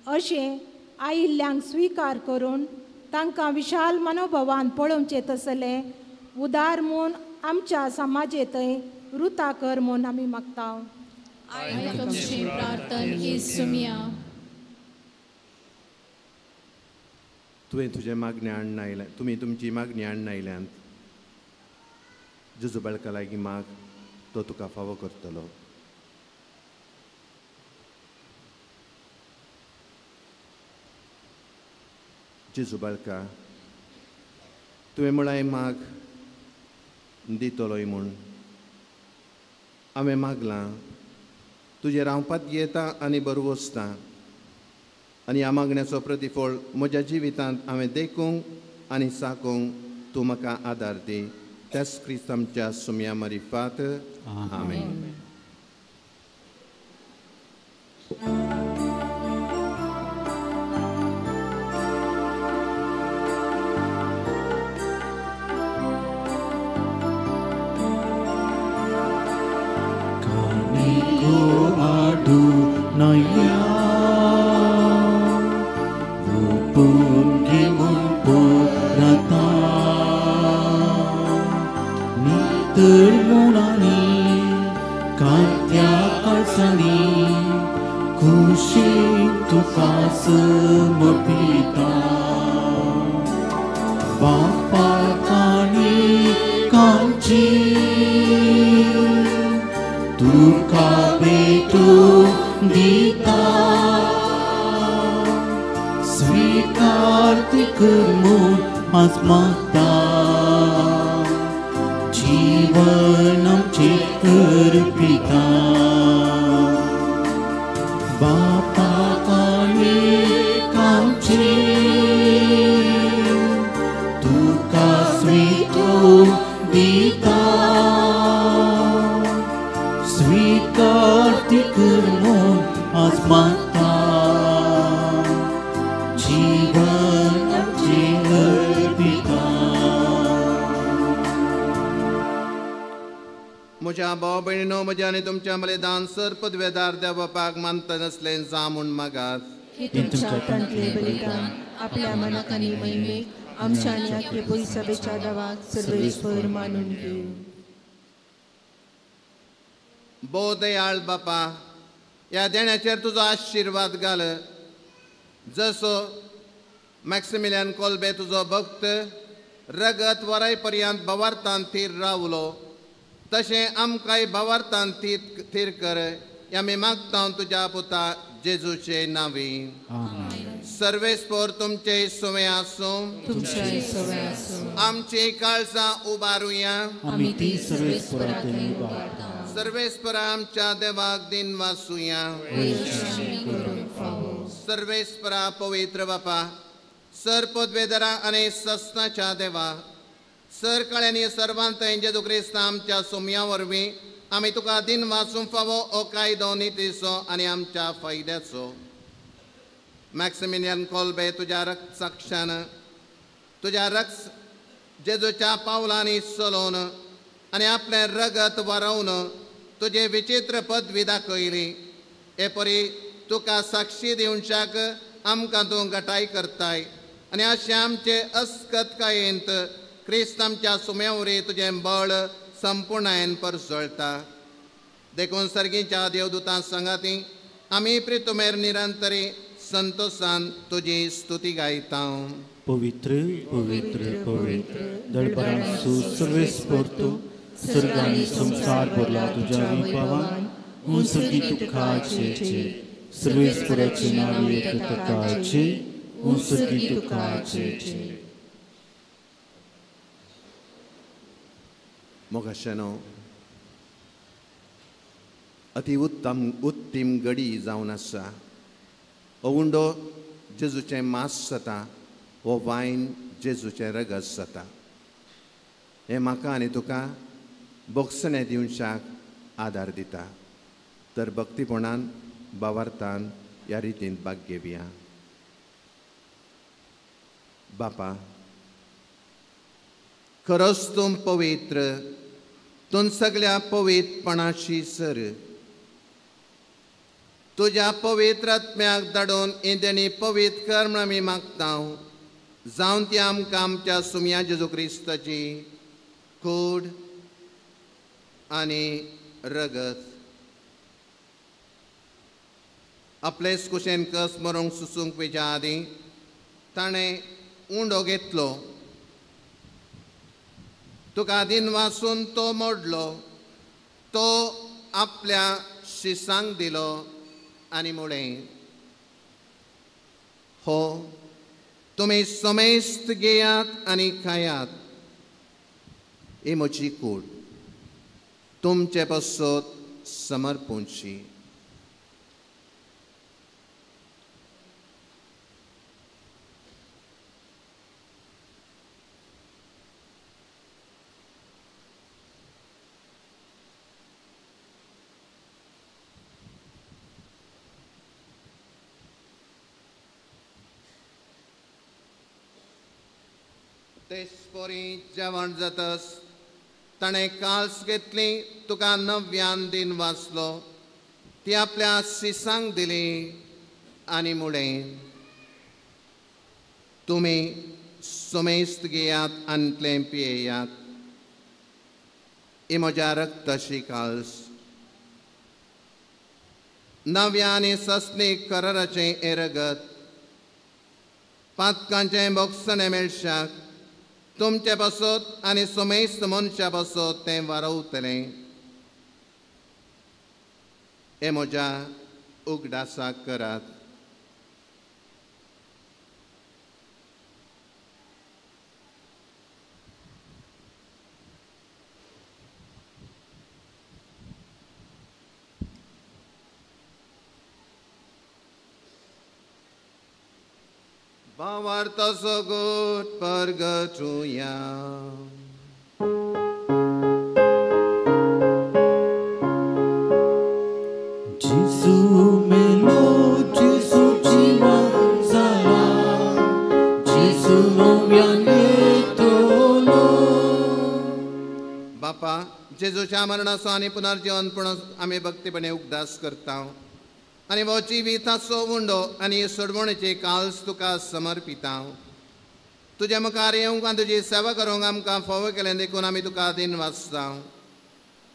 अशें आयिल्ल्यांक स्विकार करून तांकां विशाल मनोभावान पळोवचें तसलें उदार म्हूण आमच्या समाजेंतय रुता कर म्हूण आमी मागता। तुवें तुजें मागणें हाडून आयलें, तुमी तुमची मागणी हाडून आयल्यांत। जेजू बाळका लागीं माग, तो तुका फावो करतलो। जेजू बाळका, तुवें म्हळाय माग दितलोय म्हूण, हांवें मागलां, तुजें रावपात येता आनी बरवसता आनी ह्या मागण्याचो प्रतिफळ म्हज्या जिवितांत हांवें देखूंक आनी साकोंक तूं म्हाका आदार दी। त्याच क्रिस्त आमच्या सुमया मारिफात आमेन। तळमुणांनी कांत्या काळसांनी खुशी तुका समर्पिता बापा काणी कामची तुका भेटू दिता स्वीकार ती कर म्हूण आज मागता जीवन आमचें अर्पिता बापा काणी कामची तुका स्वीटू दिता स्वीकार ती कर म्हूण आज मागता जीवन आमचें अर्पिता. म्हज्या भाव भयणीनो म्हज्या आनी तुमच्या बलिदान सर पदवेदार देव बापाक मानता नासलें जावं म्हूण मागात. तुमच्या हातांतलें बलिदान आपल्या मनाक आनी महिमेक आमच्या आनी आख्खे पयसभेच्या देवाक सर्वेस्पर मानून घेवं. भोव दयाळ बापा, ह्या देण्याचेर तुजो आशिर्वाद घाल. जसो मॅक्सिमिलियन कोल्बे तुजो भक्त रगत वराय पर्यंत भवार्थान थीर रावलो तशें आमकांय भवार्थान थीर कर. आमी मागता तुज्या पुता जेजूचे नांवी. सर्वेस्पर तुमचे सुवे आसूं. आमची काळजां उबारुया. सर्वेस्पर आमच्या देवाक दिन वासुया. सर्वेस्परा पवित्र बापा, सर पदवेदरा आनी सस्नाच्या देवा, सर काळ्यांनी सर्वांत जेजू क्रिस्त आमच्या सोम्या वरवीं आमी तुका दिन वाचूंक फावो हो कायदो नितीचो आनी आमच्या फायद्याचो. मॅक्सिमिलियन कोल्बे तुज्या रक्तसाक्षान तुज्या रक्त जेजूच्या पावलांनी चलोवन आनी आपलें रगत वारोवन तुजी विचित्र पदवी दाखयली. हे परी तुका साक्षी दिवच्याक आमकां तूं गटाय करताय आनी अशें आमचे अस्कतकायेंत क्रिस्त आमच्या सुम्या तुजें बळ संपुर्णायेन परजळटा. देखून सर्गीच्या देवदूतां सांगाती आमी प्रितुमेर निरंतरी संतोषान तुजी स्तुती गायता. पवित्र पवित्र पवित्र दळपरांसू सर्वेस्पर तूं सर्ग आनी संवसार भरला तुज्या वैभवान. उंसगी तुका चे सर्वेस्पराचे नांव तुका उंसगी तुका चे. मोगाशेनो अति उत्तम उत्तीम गडी जावन आसा. हो उंडो जेजूचें मांस जाता, हो वायन जेजूचें रगत जाता. हें म्हाका आनी तुका भोगसणें दिवच्याक आदार दिता. तर भक्तीपणान भावार्थान ह्या रितीन भाग घेवया. बापा, खरोच तूं पवित्र, तूं सगळ्या पवित्रपणाशी सर. तुज्या पवित्र आत्म्याक धाडून इंद्यानी पवित्र कर म्हूण आमी मागता. जावन ती आमकां आमच्या सुम्या जेजू क्रिस्ताची कूड आनी रगत आपलेच कुशेन कस मरूंक सुसूंक वेच्या आदीं ताणें उंडो घेतलो. तुका दिन वासून तो मोडलो, तो आपल्या शिसांक दिलो आनी म्हळें, हो तुमी समेस्त घेयात आनी खायात. ही म्हजी कूड तुमचे पासत समर्पूंची. तेचपरी जेवण जातस ताणें काल्स घेतली, तुका नव्यान दिन वाचलो, ती आपल्या शिसांक दिली आनी म्हळें, तुमी समेस्त घेयात आनी तें पियेयात. ही म्हज्या रक्ताची काल्स. नव्या आनी सस्नीक कराराचें हें रगत पातकांचें बोगसणें मेळशाक तुमचे पासत आनी समेस्त मनशा पासत तें वारवतलें. हें म्हज्या उगडासाक करात. भावार्थाचो गोट परगटुया. जेजू मेलो, जेजू जिवन जाला, जेजू नव्यान येतलो. बापा, जेजूच्या मरणाचो आनी पुनर्जीवनपण आमी भक्तीपणे उगदास करता आनी हो जिविताचो उंडो आनी सोडवणेची काल्स तुका समर्पिता. तुज्या मुखार येवंक आनी तुजी सेवा करूंक आमकां फावो केलें देखून आमी तुका दिन वाचता.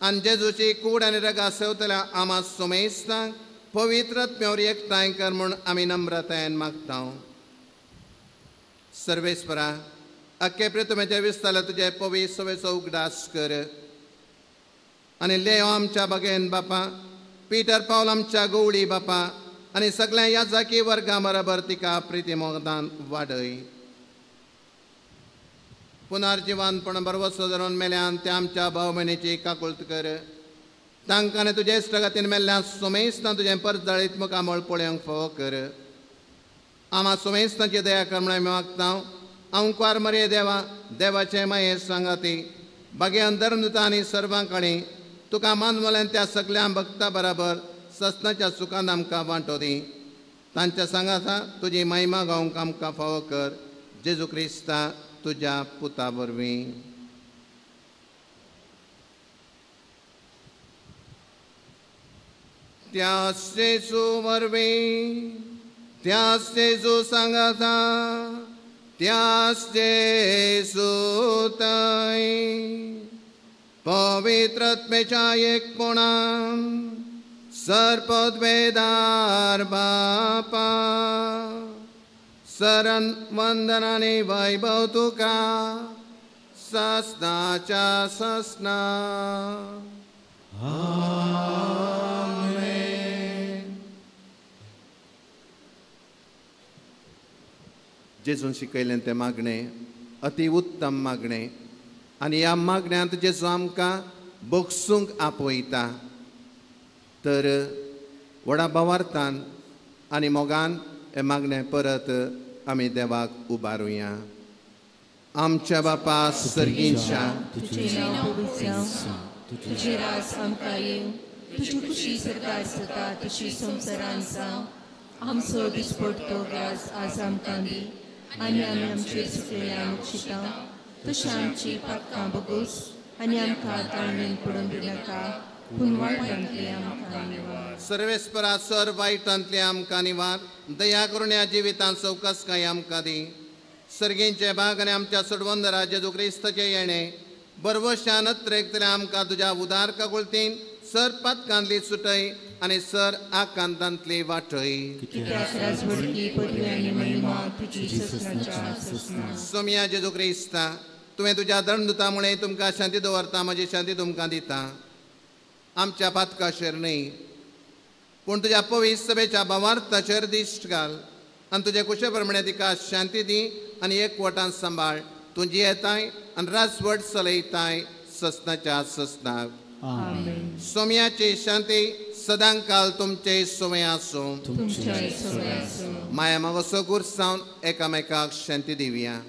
आनी जेजूची कूड आनी रगा सेवतल्या आमा सोमेस्तांक पवित्र आत्म्यावर एकठांय कर म्हूण आमी नम्रतायेन मागता. सर्वेस्परा, अख्खे प्रितमेचे विस्तारल्या तुजे पवित्र सवेचो उगडास कर आनी लेव आमच्या बागेन बापा, पीटर पावल आमच्या गवळी बापा आनी सगळ्या याजाकी वर्गा बराबर तिका प्रिती मोगदान वाडय. पुनर्जिवानपण बरवसो धरून मेल्यान त्या आमच्या भाव भयणीची काकुळत कर. तांकां आनी तुजे इश्टागतीन मेल्ल्या सोमेस्तां तुजें परजळीत मुखामळ पळोवंक फावो कर. आमा सोमेस्तांची दया कर म्हूण आमी मागता. अंकुर मरे देवा, देवाचें माये सांगाती बागेन धर्मदूता आनी सर्वां कडेन तुका मानवल्यान त्या सगळ्या भक्ता बराबर ससनाच्या सुखान आमकां वांटो दी. तांच्या सांगाता तुजी महिमा गावंक आमकां फावो कर. जेजू क्रिस्ता तुज्या पुता वरवीं. त्याच जेजू वरवीं, त्याच जेजू सांगाता, त्याच जेजू थंय पवित्र आत्म्याच्या एकपणान सर्पद्वेदार बापा शरण वंदन आनी वैभव तुका ससनाच्या ससना. आमेन. जेजून शिकयलें तें मागणें अति उत्तम मागणें आनी ह्या मागण्यांत जेजू आमकां बगसूंक आपयता. तर व्हडा भावार्थान आनी मोगान हें मागणें परत आमी देवाक उबारुया. आमच्या बापा सर्गींच्या, तुजें नांव पवित्र जावं, तुजें राज आमकां येवं, तुजी खुशी सरकार जाता तशी संवसारांत जावं. आमचो दिसपडतो ग्रास आज आमकां दी आनी आमी आमचेर चुकलेल्यांक शिता तशें आमची पातकां बगोस आनी आमकां ताळमेन पडून दिनाका, पूण वायटांतलें आमकां निवार. सर्वेस्परा, सर वायटांतलें आमकां निवार. दया करून ह्या जिवितांत चवकसकाय आमकां दी. सर्गींचे भाग आनी आमच्या सोडवंदरा जेजू क्रिस्ताचें येणें बरवशान अत्रेकतल्या आमकां तुज्या उदार काकुळतीन सर पातकांतली सुटय आनी सर आकांतांतली वाटय. कित्याक राजवडकी पदवी आनी महिमा तुजी ससनाच्या ससना. सोमया जेजू क्रिस्ता, तुवें तुज्या धर्मदूता मुळे तुमकां शांती दवरता, म्हजी शांती तुमकां दिता. आमच्या पातकाचेर न्हय पूण तुज्या पवित्र सभेच्या भावार्थाचेर दिश्ट घाल आनी तुजे कुशे प्रमाणे तिका शांती दी आनी एकवटान सांबाळ. तूं जियेताय आनी राजवट चलयताय ससनाच्या ससनाक. आमेन. सोम्याची शांती सदांकाल तुमचे सोमे आसूं. तुमच्याय सोमे आसूं. माया मागोसो गुरसावन एकामेकाक शांती दिवया.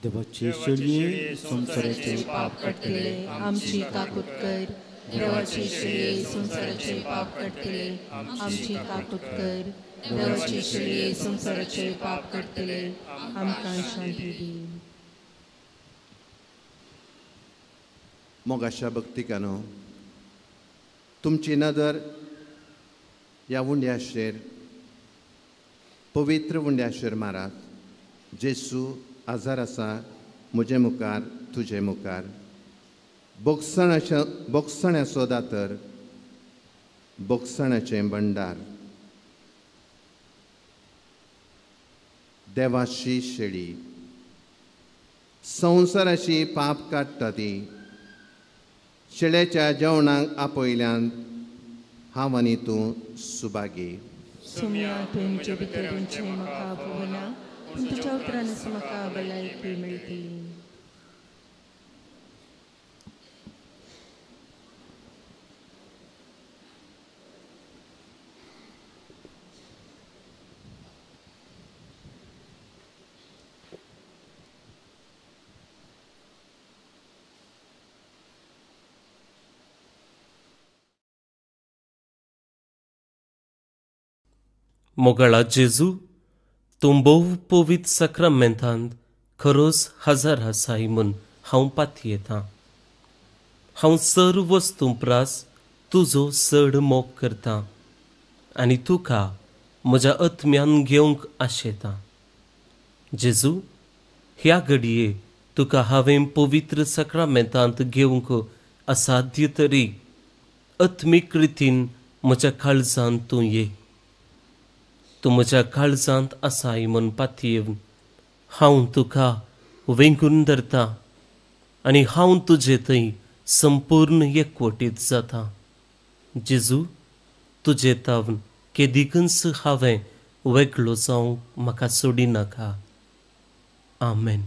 देवाचे शेळये संवसाराचे पाप काडटले आमची काकूत कर. देवाचे शेळये संवसाराचे पाप काडटले आमची काकूत कर. देवाचे शेळये संवसाराचे पाप काडटले आमकां शांती दी. मोगाशा भक्तिकानो, तुमची नदर ह्या उंड्याचेर, पवित्र उंड्याचेर मारात. जेजू आजार आसा म्हजे मुखार तुजे मुखार बोगसण्याचो दातर बोगसण्याचें भंडार देवाची शेळी संवसाराची पाप काडटा ती शेळ्याच्या जेवणाक आपयल्यान हांव आनी तूं सुभागी. सोम्या तुवें म्हजे भितर येवचें म्हाका आपोवना, पूण तुज्या उतरान म्हाका भलायकी मेळटली. मोगाळा जेजू, तूं भोव पवित्र साक्रामेंतांत खरोच हजर आसाय म्हूण हांव पातयेतां. हांव सर्व वस्तूं प्रास तुजो चड मोग करतां आनी तुका म्हज्या आत्म्यान घेवंक आशेतां. जेजू, ह्या घडये तुका हांवें पवित्र साक्रामेंतांत घेवंक असाध्य तरी आत्मीक रितीन म्हज्या काळजांत तूं ये. तूं म्हज्या काळजांत आसाय म्हूण पातयेवन हांव तुका वेंगून धरता आनी हांव तुजे थंय संपूर्ण एकवटीत जाता. जेजू, तुजे तावन केदिकूच हांवें वेगळो जावंक म्हाका सोडिनाका. आमेन.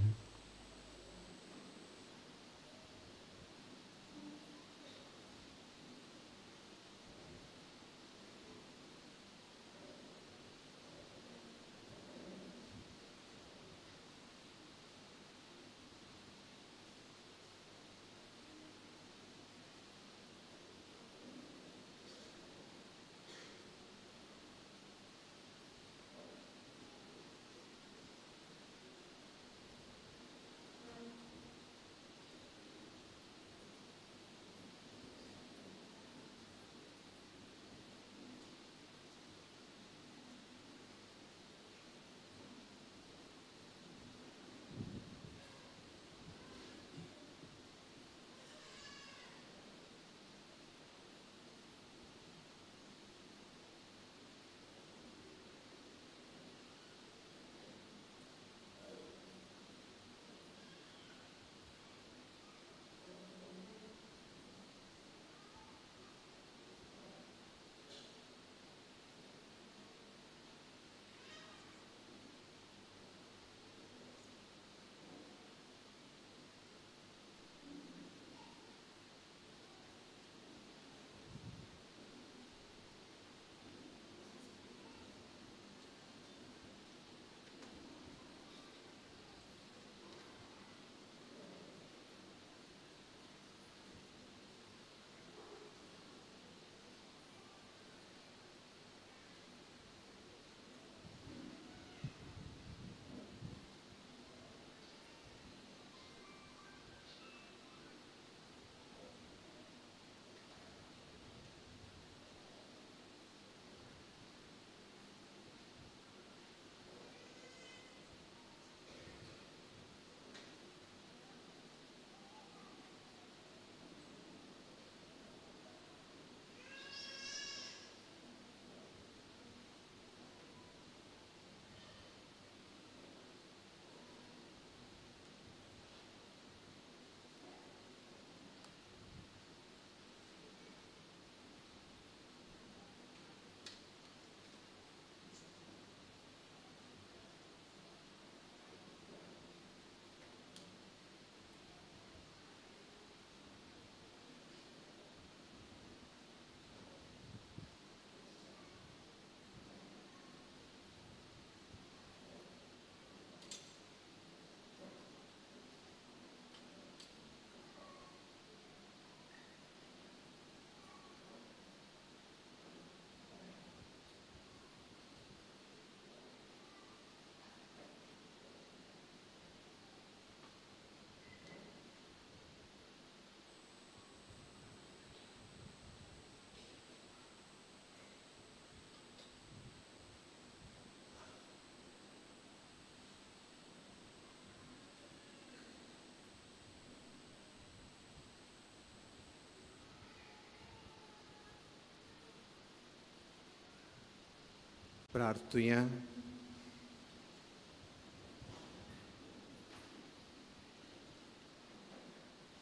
प्रार्थुया.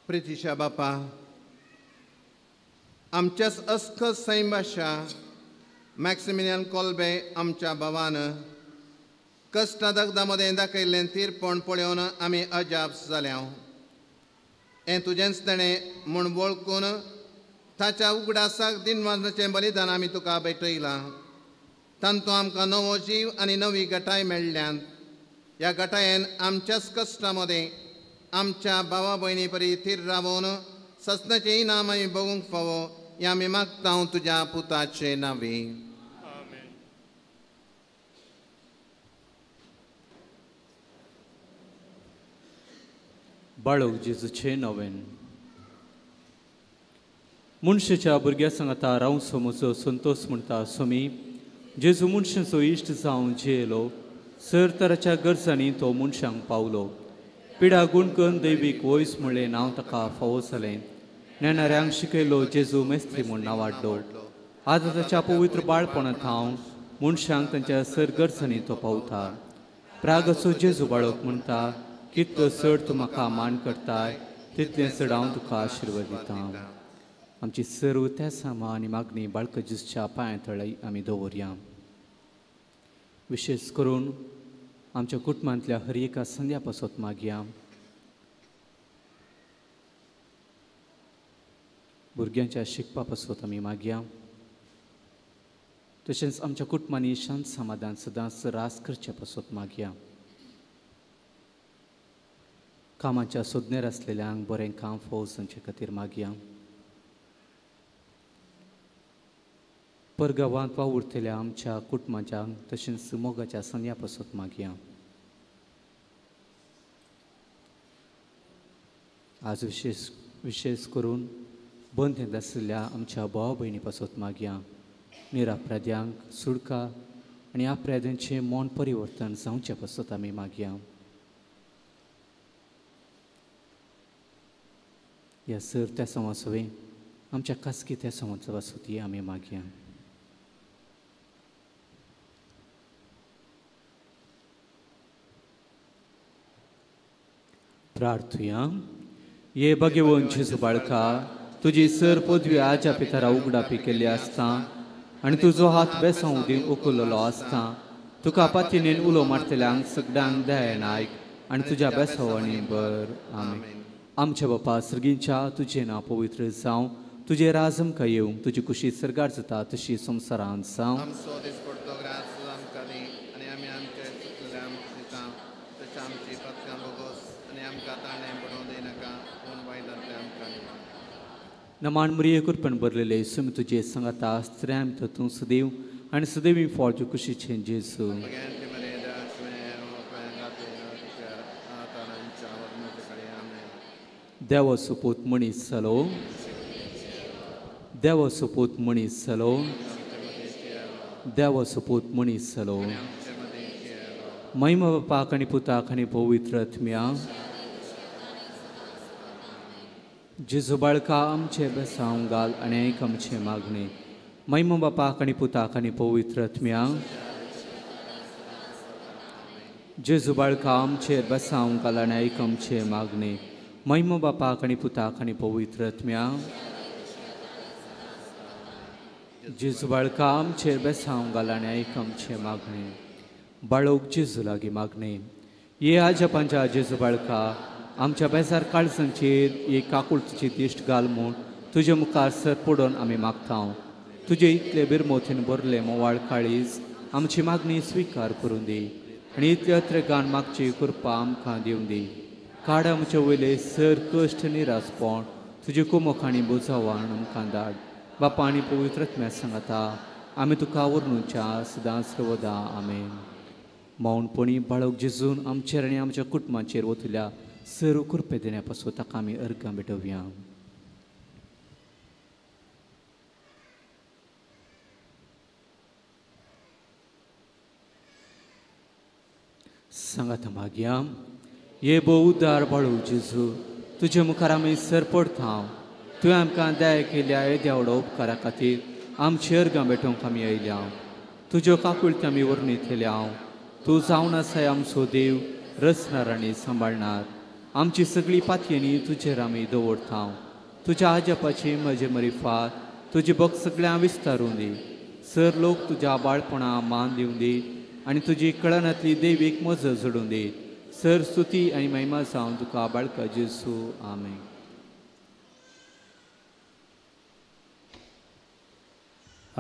प्रितीशा बापा, आमच्याच अस्खत सैमाशा मॅक्सिमिलियन कोल्बे आमच्या भावान कश्ट दगदा मदें दाखयल्लें तीरपण पळोवन आमी अजाप जाल्या. हें तुजेंच तेणें म्हूण वळखून ताच्या उगडासाक दिनवासनाचें बलिदान आमी तुका भेटयलां. तांतूं आमकां नवो जीव आनी नवी गटाय मेळ्ळ्यात. ह्या गटायेन आमच्याच कश्टां मदें आमच्या भावा भयणी परी थीर रावोन ससनाचें इनाम आमी भोगूंक फावो हें आमी मागता तुज्या पुताचे नांवे. बाळक जेजूचे नवेन. मनशाच्या भुरग्या सांगाता रावचो म्हजो संतोष म्हणटा स्वामी. जेजू मनशाचो इश्ट जावन जियेलो, सर तराच्या गरजांनी तो मनशांक पावलो. पिडा गुणकन दैवीक वयस म्हणलें नांव ताका फावो जालें. नेणाऱ्यांक शिकयलो जेजू मेस्त्री म्हूण नांवाडलो. आतां ताच्या पवित्र बाळपणांत हांव मनशांक तांच्या सर गरजांनी तो पावता. प्रागाचो जेजू बाळक म्हणटा, कितलो चड तूं म्हाका मान करताय तितलें चड हांव तुका आशिर्वाद दितां. आमची सर्व त्या सामा आनी मागणी बाळक जेजूच्या पांया तळाई आमी दवरया. विशेश करून आमच्या कुटुंबांतल्या हर एका संध्या पासत मागया. भुरग्यांच्या शिकपा पासत आमी मागया. तशेंच आमच्या कुटुंबांनी शांत समाधान सदांच रास करचे पासत मागया. कामाच्या सोदनेर आसलेल्यांक बरें काम फावो जावचे खातीर मागया. परगांवांत वावुरतल्या आमच्या कुटुंबाच्या तशेंच मोगाच्या संध्या पासत मागया. आज विशेष करून बंद आशिल्ल्या आमच्या भाव भयणी पासत मागया. निरापराध्यांक सुडका आनी अपराध्यांचें मन परिवर्तन जावचे पासत आमी मागया. ह्या सर त्या समासवे आमच्या खासगी त्या समाजा पासत आमी मागया. प्रार्थुया. ये भगवंत जेजू बाळका, तुजी सर पदवी आज्या पितरा उगडापी केल्ली आसता आनी तुजो हात बेसांव दिवन उखललो आसता. तुका पातीनेन उलो मारतल्यांक सगळ्यांक दयेन आयक आनी तुज्या बेसावांनी बर. आमेन. आमच्या बापा सर्गींच्या, तुजें नांव पवित्र जावं, तुजें राज आमकां येवं, तुजी कुशी सर्गार जाता तशी संवसारांत जावं. नमान मुरये कृपण भरलेले सुमी तुजे सांगाता स्त्रियां तूं सदैव आनी सदैवी फळ तुजे कुशीचें जेजू. देवा सोपूत मनीस जालो, देवा सोपूत मनीस जालो, देवा सोपूत मनीस जालो. महिमा बापाक आनी पुताक आनी पवित्र आत्म्या. जेजू बाळका आमचे बेसांव घाल आनी आयक आमचे मागणे. महिमा बापाक आनी पुताक आनी पवित्र आत्म्या. जेजू बाळका आमचे बेसांव घाल आनी आयक आमचे मागणे. महिमा बापाक आनी पुताक आनी पवित्र आत्म्या. जेजू बाळका आमचेर बेसांव घाल आनी आयक आमचे मागणे. बाळोक जेजू लागीं मागणे. ये आज्या पांच्या जेजू बाळका, आमच्या बेजार काळजांचेर एक काकुळतीची दिश्ट घाल म्हूण तुजे मुखार सर पडून आमी मागता. तुजे इतले बिरमोथीन भरले मोवाळ काळीज आमची मागणी स्विकार करून दी आनी इतले अत्रेगान मागची कृपा आमकां दिवन दी. काड आमचे वयले सर कश्ट निरासपण तुजे कुमोक आनी बोजावान आमकां धाड. बापा आनी पवित्र आत्म्या सांगाता आमी तुका वर्णुच्या सदां सर्वदा. आमेन. मौनपणी बाळक जेजून आमचेर आनी आमच्या कुटुंबाचेर वतल्या सर्व कृपे देण्या पासून ताका आमी अर्गां भेटोवया. सांगात मागया. ये भोव उदार बाळू जेजू, तुजे मुखार आमी सर पडता. तुवें आमकां दया केल्या येद्या व्हडा उपकारा खातीर आमची अर्गां भेटोवंक आमी आयल्या. तुज्यो काकुळती आमी वर्णितले हांव. तूं जावन आसाय आमचो देव, रचणार आनी सांबाळणार. आमची सगळी पातयेनी तुजेर आमी दवरता. तुज्या आजपाची म्हजे मरिफात तुजी भक्त सगळ्यां विस्तारून दी. सर लोक तुज्या बाळपणा मान दिवन दी आनी तुजी कळनांतली देवीक मजत जोडून दी. सर स्तुती आनी महिमा जावन तुका बाळका जेजू. आमेन.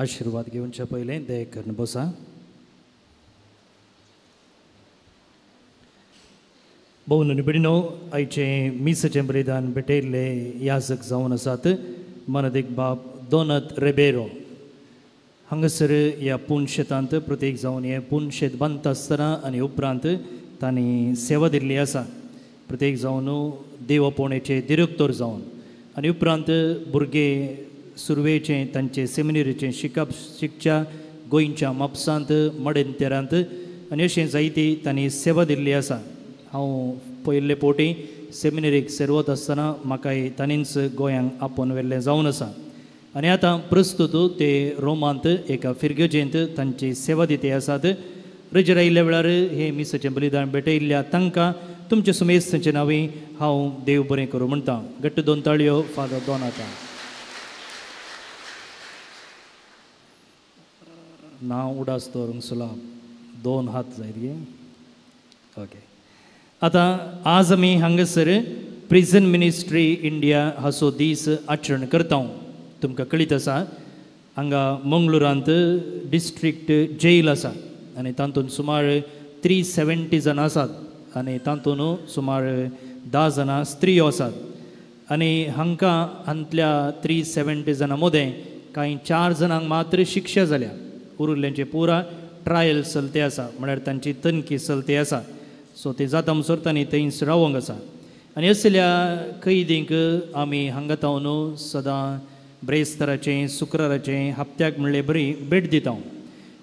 आशिर्वाद घेवच्या पयलें दया करून बसा. भोवन निबडिनो आयचें मिसाचें बलिदान भेटयल्ले याजक जावन आसात मनदीक बाब दोनत रेबेरो. हांगासर ह्या पूण शेतांत प्रत्येक जावन हें पूण शेत बांदता आसतना आनी उपरांत तांणी सेवा दिल्ली आसा. प्रत्येक जावन देवपोणेचे दिरेक्तोर जावन आनी उपरांत भुरगे सुरवेचें तांचे सेमिनरीचें शिकप शिकच्या गोंयच्या म्हापसांत मडेंतेरांत आनी अशें जायती तांणी सेवा दिल्ली आसा. हांव पयले फावटी सेमिनरीक सेर्वत आसतना म्हाकाय तांणीच गोंयांक आपोवन व्हेल्लें जावन आसा. आनी आतां प्रस्तुत ते रोमांत एका फिर्गजेंत तांची सेवा दिते आसात. रजेर आयिल्ल्या वेळार हे मिसाचें बलिदान भेटयल्ल्या तांकां तुमचे सुमेस्तांचे नांवी हांव देव बरें करूं म्हणटा. घट्ट दोन ताळयो फादर दोनाता. नांव उडास दवरूंक सुलाब दोन हात जायत गे. ओके, आतां आज आमी हांगासर प्रिजन मिनिस्ट्री इंडिया हाचो दीस आचरण करता. तुमकां कळीत आसा हांगा मंगळुरांत डिस्ट्रिक्ट जेल आसा आनी तातूंत सुमार 370 जाणां आसात आनी तातूंत सुमार 10 जाणां स्त्रियो आसात. आनी हांकां हांतल्या 370 जाणां मदें कांय 4 जाणांक मात्र शिक्षा जाल्या. उरिल्ल्यांचे पुरा ट्रायल चलते आसा, म्हळ्यार तांची तनखी चलते आसा. सो ते जाता म्हणसर तांणी थंयच रावंक आसा. आनी असल्या कैदींक आमी हांगा तावन सदां ब्रेस्ताराचें शुक्राराचें हप्त्याक म्हणले बरी भेट दिता.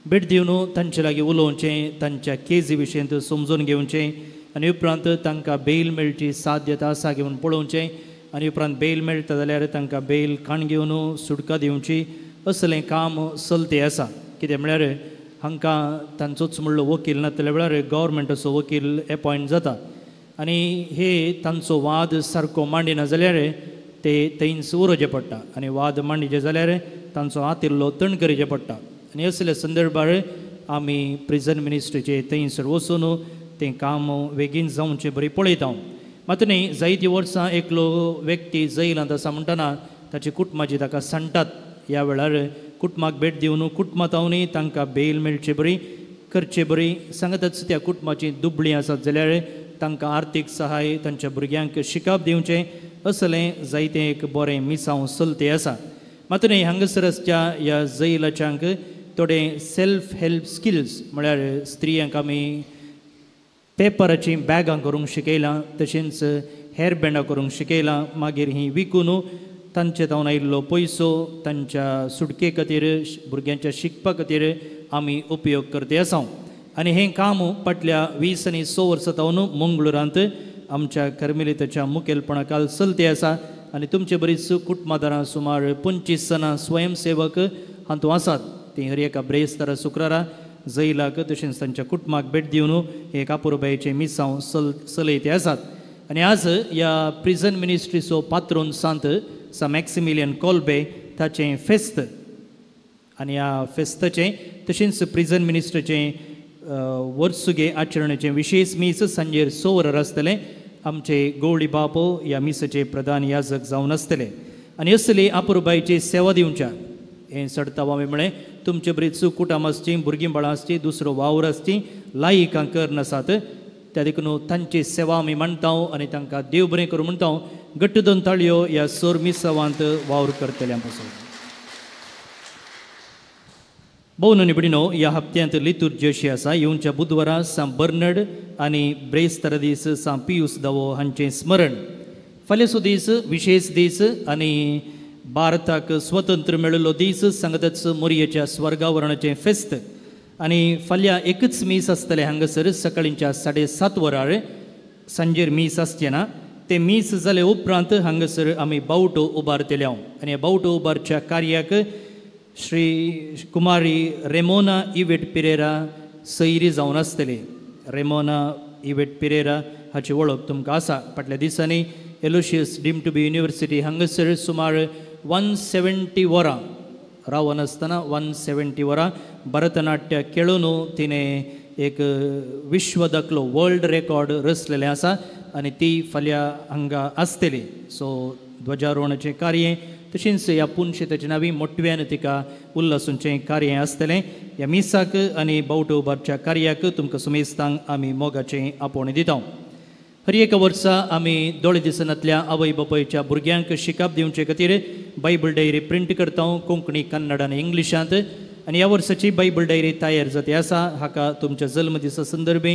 भेट दिवन तांचे लागीं उलोवचें, तांच्या केजी विशयंत समजून घेवचें आनी उपरांत तांकां बेल मेळची साध्यता आसा घेवन पळोवचें आनी उपरांत बेल मेळटा जाल्यार तांकां बेल काण घेवन सुटका दिवची असलें काम चलते आसा. कितें म्हळ्यार हांकां तांचोच म्हणलो वकील नातल्या वेळार गव्हर्मेंटाचो वकील एपॉयंट जाता आनी हे तांचो वाद सारको मांडिना जाल्यार ते थंयच उरोवचें पडटा आनी वाद मांडिचे जाल्यार तांचो हात इल्लो तण करचें पडटा. आनी असल्या संदर्भार आमी प्रिजन मिनिस्ट्रीचे थंयसर वचून तें काम बेगीन जावचें बरी पळयता. मात न्ही जायतीं वर्सां एकलो व्यक्ती जैलांत आसा म्हणटना ताची कुटुंबाची ताका सांडटात. ह्या वेळार कुटुंबाक भेट दिवन कुटुंबां तावनूय तांकां बेल मेळचे बरी करचे बरी सांगतच त्या कुटुंबाची दुबळीं आसात जाल्यार तांकां आर्थीक सहाय तांच्या भुरग्यांक शिकप दिवचें असलें जायतें एक बरें मिसांव चलते आसा. मात न्ही हांगासर आसच्या ह्या जैलाच्यांक थोडे सेल्फ हेल्प स्किल्स म्हळ्यार स्त्रियांक आमी पेपराचीं बॅगां करूंक शिकयलां, तशेंच हेर बँडां करूंक शिकयलां. मागीर हीं विकून तांचे तावन आयिल्लो पयसो तांच्या सुटके खातीर भुरग्यांच्या शिकपा खातीर आमी उपयोग करते आसा. आनी हें काम फाटल्या 20 आनी 6 वर्सां तावन मंगळुरांत आमच्या कर्मेलिताच्या मुखेलपणा खाल चलते आसा. आनी तुमचे बरीच कुटुंबादारां सुमार 25 जाणां स्वयंसेवक हातूंत आसात. तीं हर एका ब्रेस्तारा शुक्रारा जैलाक तशेंच तांच्या कुटुंबाक भेट दिवन हे कापुरबायेचें मिसांव चलयते आसात. आनी आज ह्या प्रिजन मिनिस्ट्रीचो पात्रोन सांत सा मॅक्सिमिलियन कोल्बे ताचें फेस्त आनी ह्या फेस्ताचें तशेंच प्रिजन मिनिस्ट्रीचें वर्सुगे आचरणाचें विशेश मीस सांजेर 6 वरार आसतलें. आमचे गौळी बापो ह्या मिसाचे प्रधान याजक जावन आसतले. आनी असली आपुरबायची सेवा दिवच्या हें चडताव आमी म्हळें तुमचे बरीच कुटाम आसचीं, भुरगीं बाळां आसचीं, दुसरो वावर आसची लायकां कर नासात त्या देखून तांची सेवा आमी मांडटा आनी तांकां देव बरें करूं म्हणटा. घट्ट दोन ताळयो ह्या सोर मिसावांत वावर करतल्यां पासून. भोवन निबडिनो ह्या हप्त्यांत लितुर्जी अशी आसा. येवच्या बुधवारा सांत बर्नड आनी ब्रेस्तारा दीस सांत पियूस दावो हांचें स्मरण. फाल्यांचो दीस विशेश दीस आनी भारताक स्वतंत्र मेळिल्लो दीस सांगतच मोरयेच्या स्वर्गावरणाचें फेस्त. आनी फाल्यां एकच मीस आसतलें हांगासर सकाळींच्या 7:30 वरार. सांजेर मीस आसचें ना. ते मीस जाले उपरांत हांगासर आमी बावटो उबारतले. आनी ह्या बावटो उबारच्या कार्याक श्री कुमारी रेमोना इवेट पिरेरा सैरी जावन आसतली. रेमोना इवेट पिरेरा हाची वळख तुमकां आसा. फाटल्या दिसांनी Aloysius deemed to be university हांगासर सुमार 170 वरां रावन आसतना 170 वरां भरतनाट्य खेळून तिणें एक विश्व दाखलो वर्ल्ड रेकॉर्ड रचलेलें आसा आनी ती फाल्यां हांगा आसतली. सो ध्वजारोहणाचें कार्य तशेंच ह्या पुनशेताचे नांवी मोटव्यान तिका उल्लासूंचें कार्य आसतलें. ह्या मिसाक आनी बावटो उबारच्या कार्याक तुमकां सुमेस्तांक आमी मोगाचें आपोवणें दिता. हर एका वर्सा आमी दोळे दिसनांतल्या आवय बापायच्या भुरग्यांक शिकाप दिवचे खातीर बायबल डायरी प्रिंट करता कोंकणी, कन्नड आनी इंग्लिशांत. आनी ह्या वर्साची बायबल डायरी तयार जाती आसा. हाका तुमच्या जल्मदिसा संदर्भी,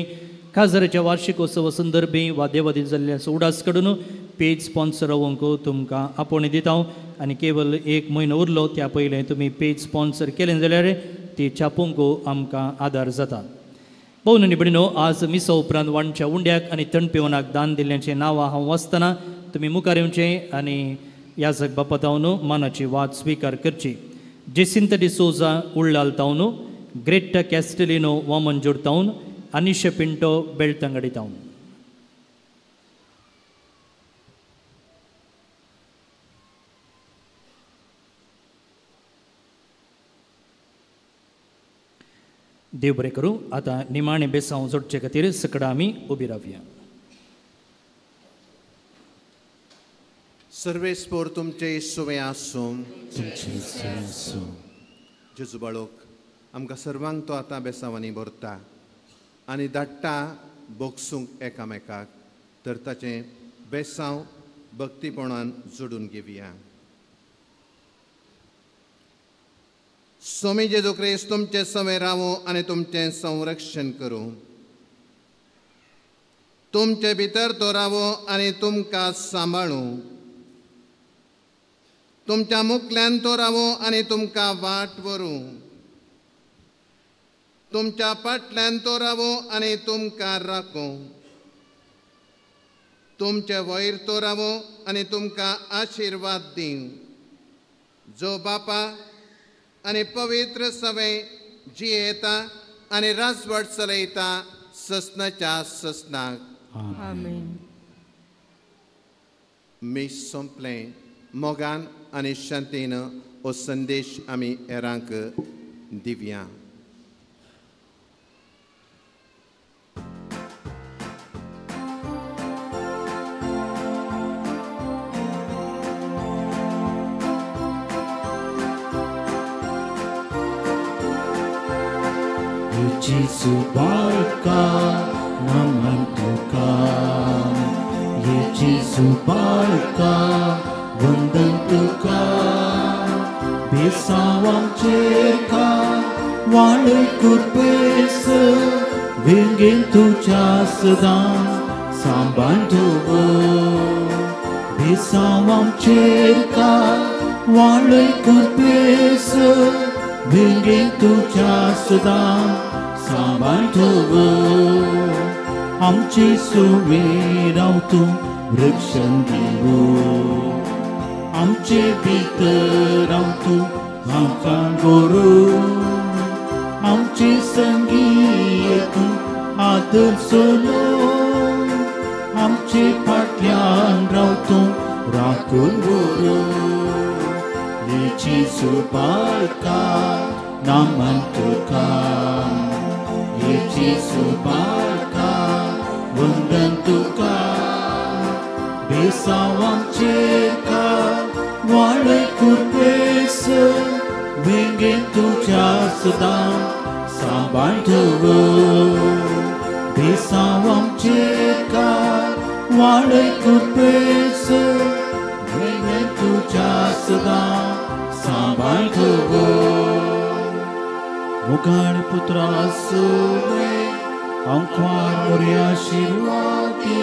काजाराच्या वार्षिकोत्सवा संदर्भी वा देवादीन जाल्ल्या उडास काडून पेज स्पॉन्सर रावंक तुमकां आपोवणें दिता. आनी केवल एक म्हयनो उरलो त्या पयलें तुमी पेज स्पॉन्सर केलें जाल्यार ती छापूंक आमकां आदार जाता. भोवनी भयणीनो, आज मिसा उपरांत वांटच्या उंड्याक आनी थंड पिवनाक दान दिल्ल्याचें नांवां हांव वाचतना तुमी मुखार येवचें आनी याजक बापातावन मानाची वाद स्विकार करची. जेसिंत डिसोजा उळ्ळाल तावन, ग्रेट्टा कॅस्टलिनो वामनजोर तावन, अनिशा पिंटो बेळतंगडी तावन. देव बरें करूं. आतां निमाणें बेसांव जोडचे खातीर सकडां आमी उबी रावया. सर्वेस्पोर तुमचे सुवें आसूं. जेजू बाळोक आमकां सर्वांक तो आतां बेसांवांनी भरता आनी धाडटा बोगसूंक एकामेकाक, तर ताचें बेसांव भक्तीपणान जोडून घेवया. स्वामी जेजू क्रिस्त तुमचे समें रावूं आनी तुमचें संरक्षण करूं. तुमचे भितर तो रावूं आनी तुमकां सांबाळूं. तुमच्या मुखल्यान तो रावूं आनी तुमकां वाट व्हरूं. तुमच्या फाटल्यान तो रावूं आनी तुमकां राखूं. तुमचे वयर तो रावूं आनी तुमकां आशिर्वाद दिवं. जो बापा आनी पवित्र सवे जियेता आनी राजवट चलयता ससनाच्या ससनाक. आमेन. मीस सोंपलें. मोगान आनी शांतीन हो संदेश आमी हेरांक दिवया. जेजू बाळका नमन तुका, ये जेजू बाळका वंदन तुका. बेसावांचेर का वाळय कुरपेस, वेंगेन तुज्या सदां सांबाळ दवर. बेसावांचेर का वाळय कुरपेस, वेंगेन तुज्या सदां सांबाळ दवर. आमचे सुवे राव तूं रक्षण दिवो, आमचे भितर राव तूं आमकां गोरू. आमचे संगी तूं आदर सोलो, आमचे फाटल्यान राव तूं राखून व्हरू. जेजू बाळका नमन तुका, जेजू बाळका वंदन तुका. बेसावांचेर का वाळय कुरपेस, वेंगेन तुज्या सदां सांबाळ दवर. बेसावांचेर का वाळय कुरपेस, वेंगेन तुज्या सदां सांबाळ दवर. मुखार पुत्रा सुवे आंकवार मोरया आशिर्वादी.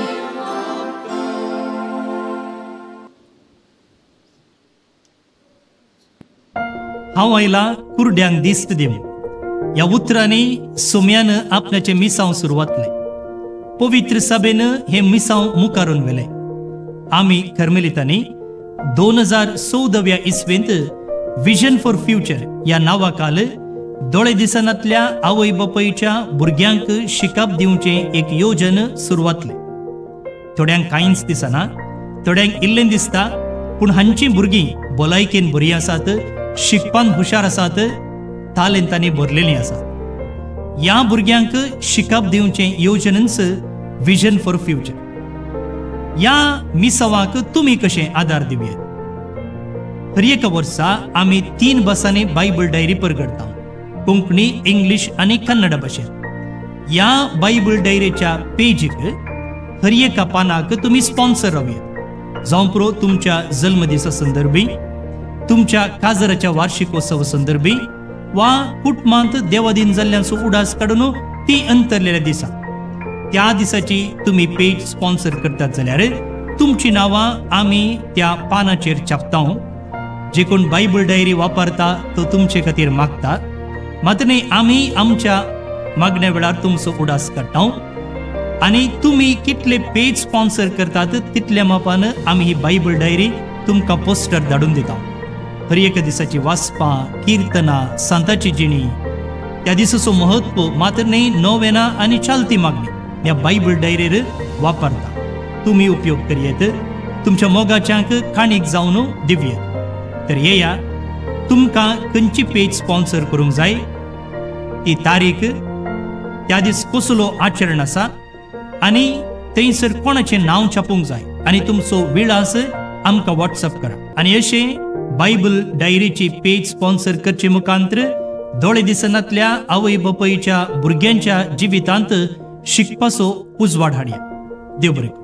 हांव आयला कुरड्यांक दिस्त दिवं. ह्या उतरांनी सोम्यान आपल्याचें मिसांव सुरवातलें. पवित्र सभेन हें मिसांव मुखारून व्हेलें. आमी कर्मेलितांनी 2014व्या इस्वेंत विजन फॉर फ्युचर ह्या नांवाखाल दोळे दिसनातल्या आवय बापायच्या भुरग्यांक शिकप दिवचें एक योजन सुरवातलें. थोड्यांक कांयच दिसना, थोड्यांक इल्लें दिसता, पूण हांचीं भुरगीं भलायकेन बरीं आसात, शिकपान हुशार आसात, तालेंतांनी भरलेलीं आसात. ह्या भुरग्यांक शिकप दिवचें योजनच विजन फॉर फ्युचर. ह्या मिसावाक तुमी कशें आदार दिवयेत? हर एका वर्सा आमी 3 भासांनी बायबल डायरी परगडटा, कोंकणी, इंग्लीश आनी कन्नड भाशेन. ह्या बायबल डायरीच्या पेजीक हर एका पानाक तुमी स्पॉन्सर रावयेत. जावं पुरो तुमच्या जल्मदिसा संदर्भी, तुमच्या काजराच्या वार्षिकोत्सव संदर्भी वा कुटुंबांत देवादीन जाल्ल्यांचो उडास काडून ती अंतरलेल्या दिसा त्या दिसाची तुमी पेज स्पॉन्सर करतात जाल्यार तुमची नांवां आमी त्या पानाचेर छापता. जे कोण बायबल डायरी वापरता तो तुमचे खातीर मागता, मात न्ही आमी आमच्या मागण्या वेळार तुमचो उडास काडटा आनी तुमी कितले पेज स्पॉन्सर करतात तितल्या मापान आमी ही बायबल डायरी तुमकां पोस्टर धाडून दिता. हर एका दिसाची वाचपां, किर्तनां, सांताची जिणी, त्या दिसाचो म्हत्व, मात्र न्ही नोवेना आनी चालती मागणी ह्या बायबल डायरीर वापरता. तुमी उपयोग करयेत, तुमच्या मोगाच्यांक काणीक जावन दिवयेत. तर येया, तुमकां खंयची पेज स्पॉन्सर करूंक जाय, ती तारीख, त्या दीस कसलो आचरण आसा आनी थंयसर कोणाचें नांव छापूंक जाय आनी तुमचो विळास आमकां वॉट्सअप करा. आनी अशें बायबल डायरीची पेज स्पॉन्सर करचे मुखांतर दोळे दिसनातल्या आवय बापायच्या भुरग्यांच्या जिवितांत शिकपाचो उजवाड हाडया. देव बरें.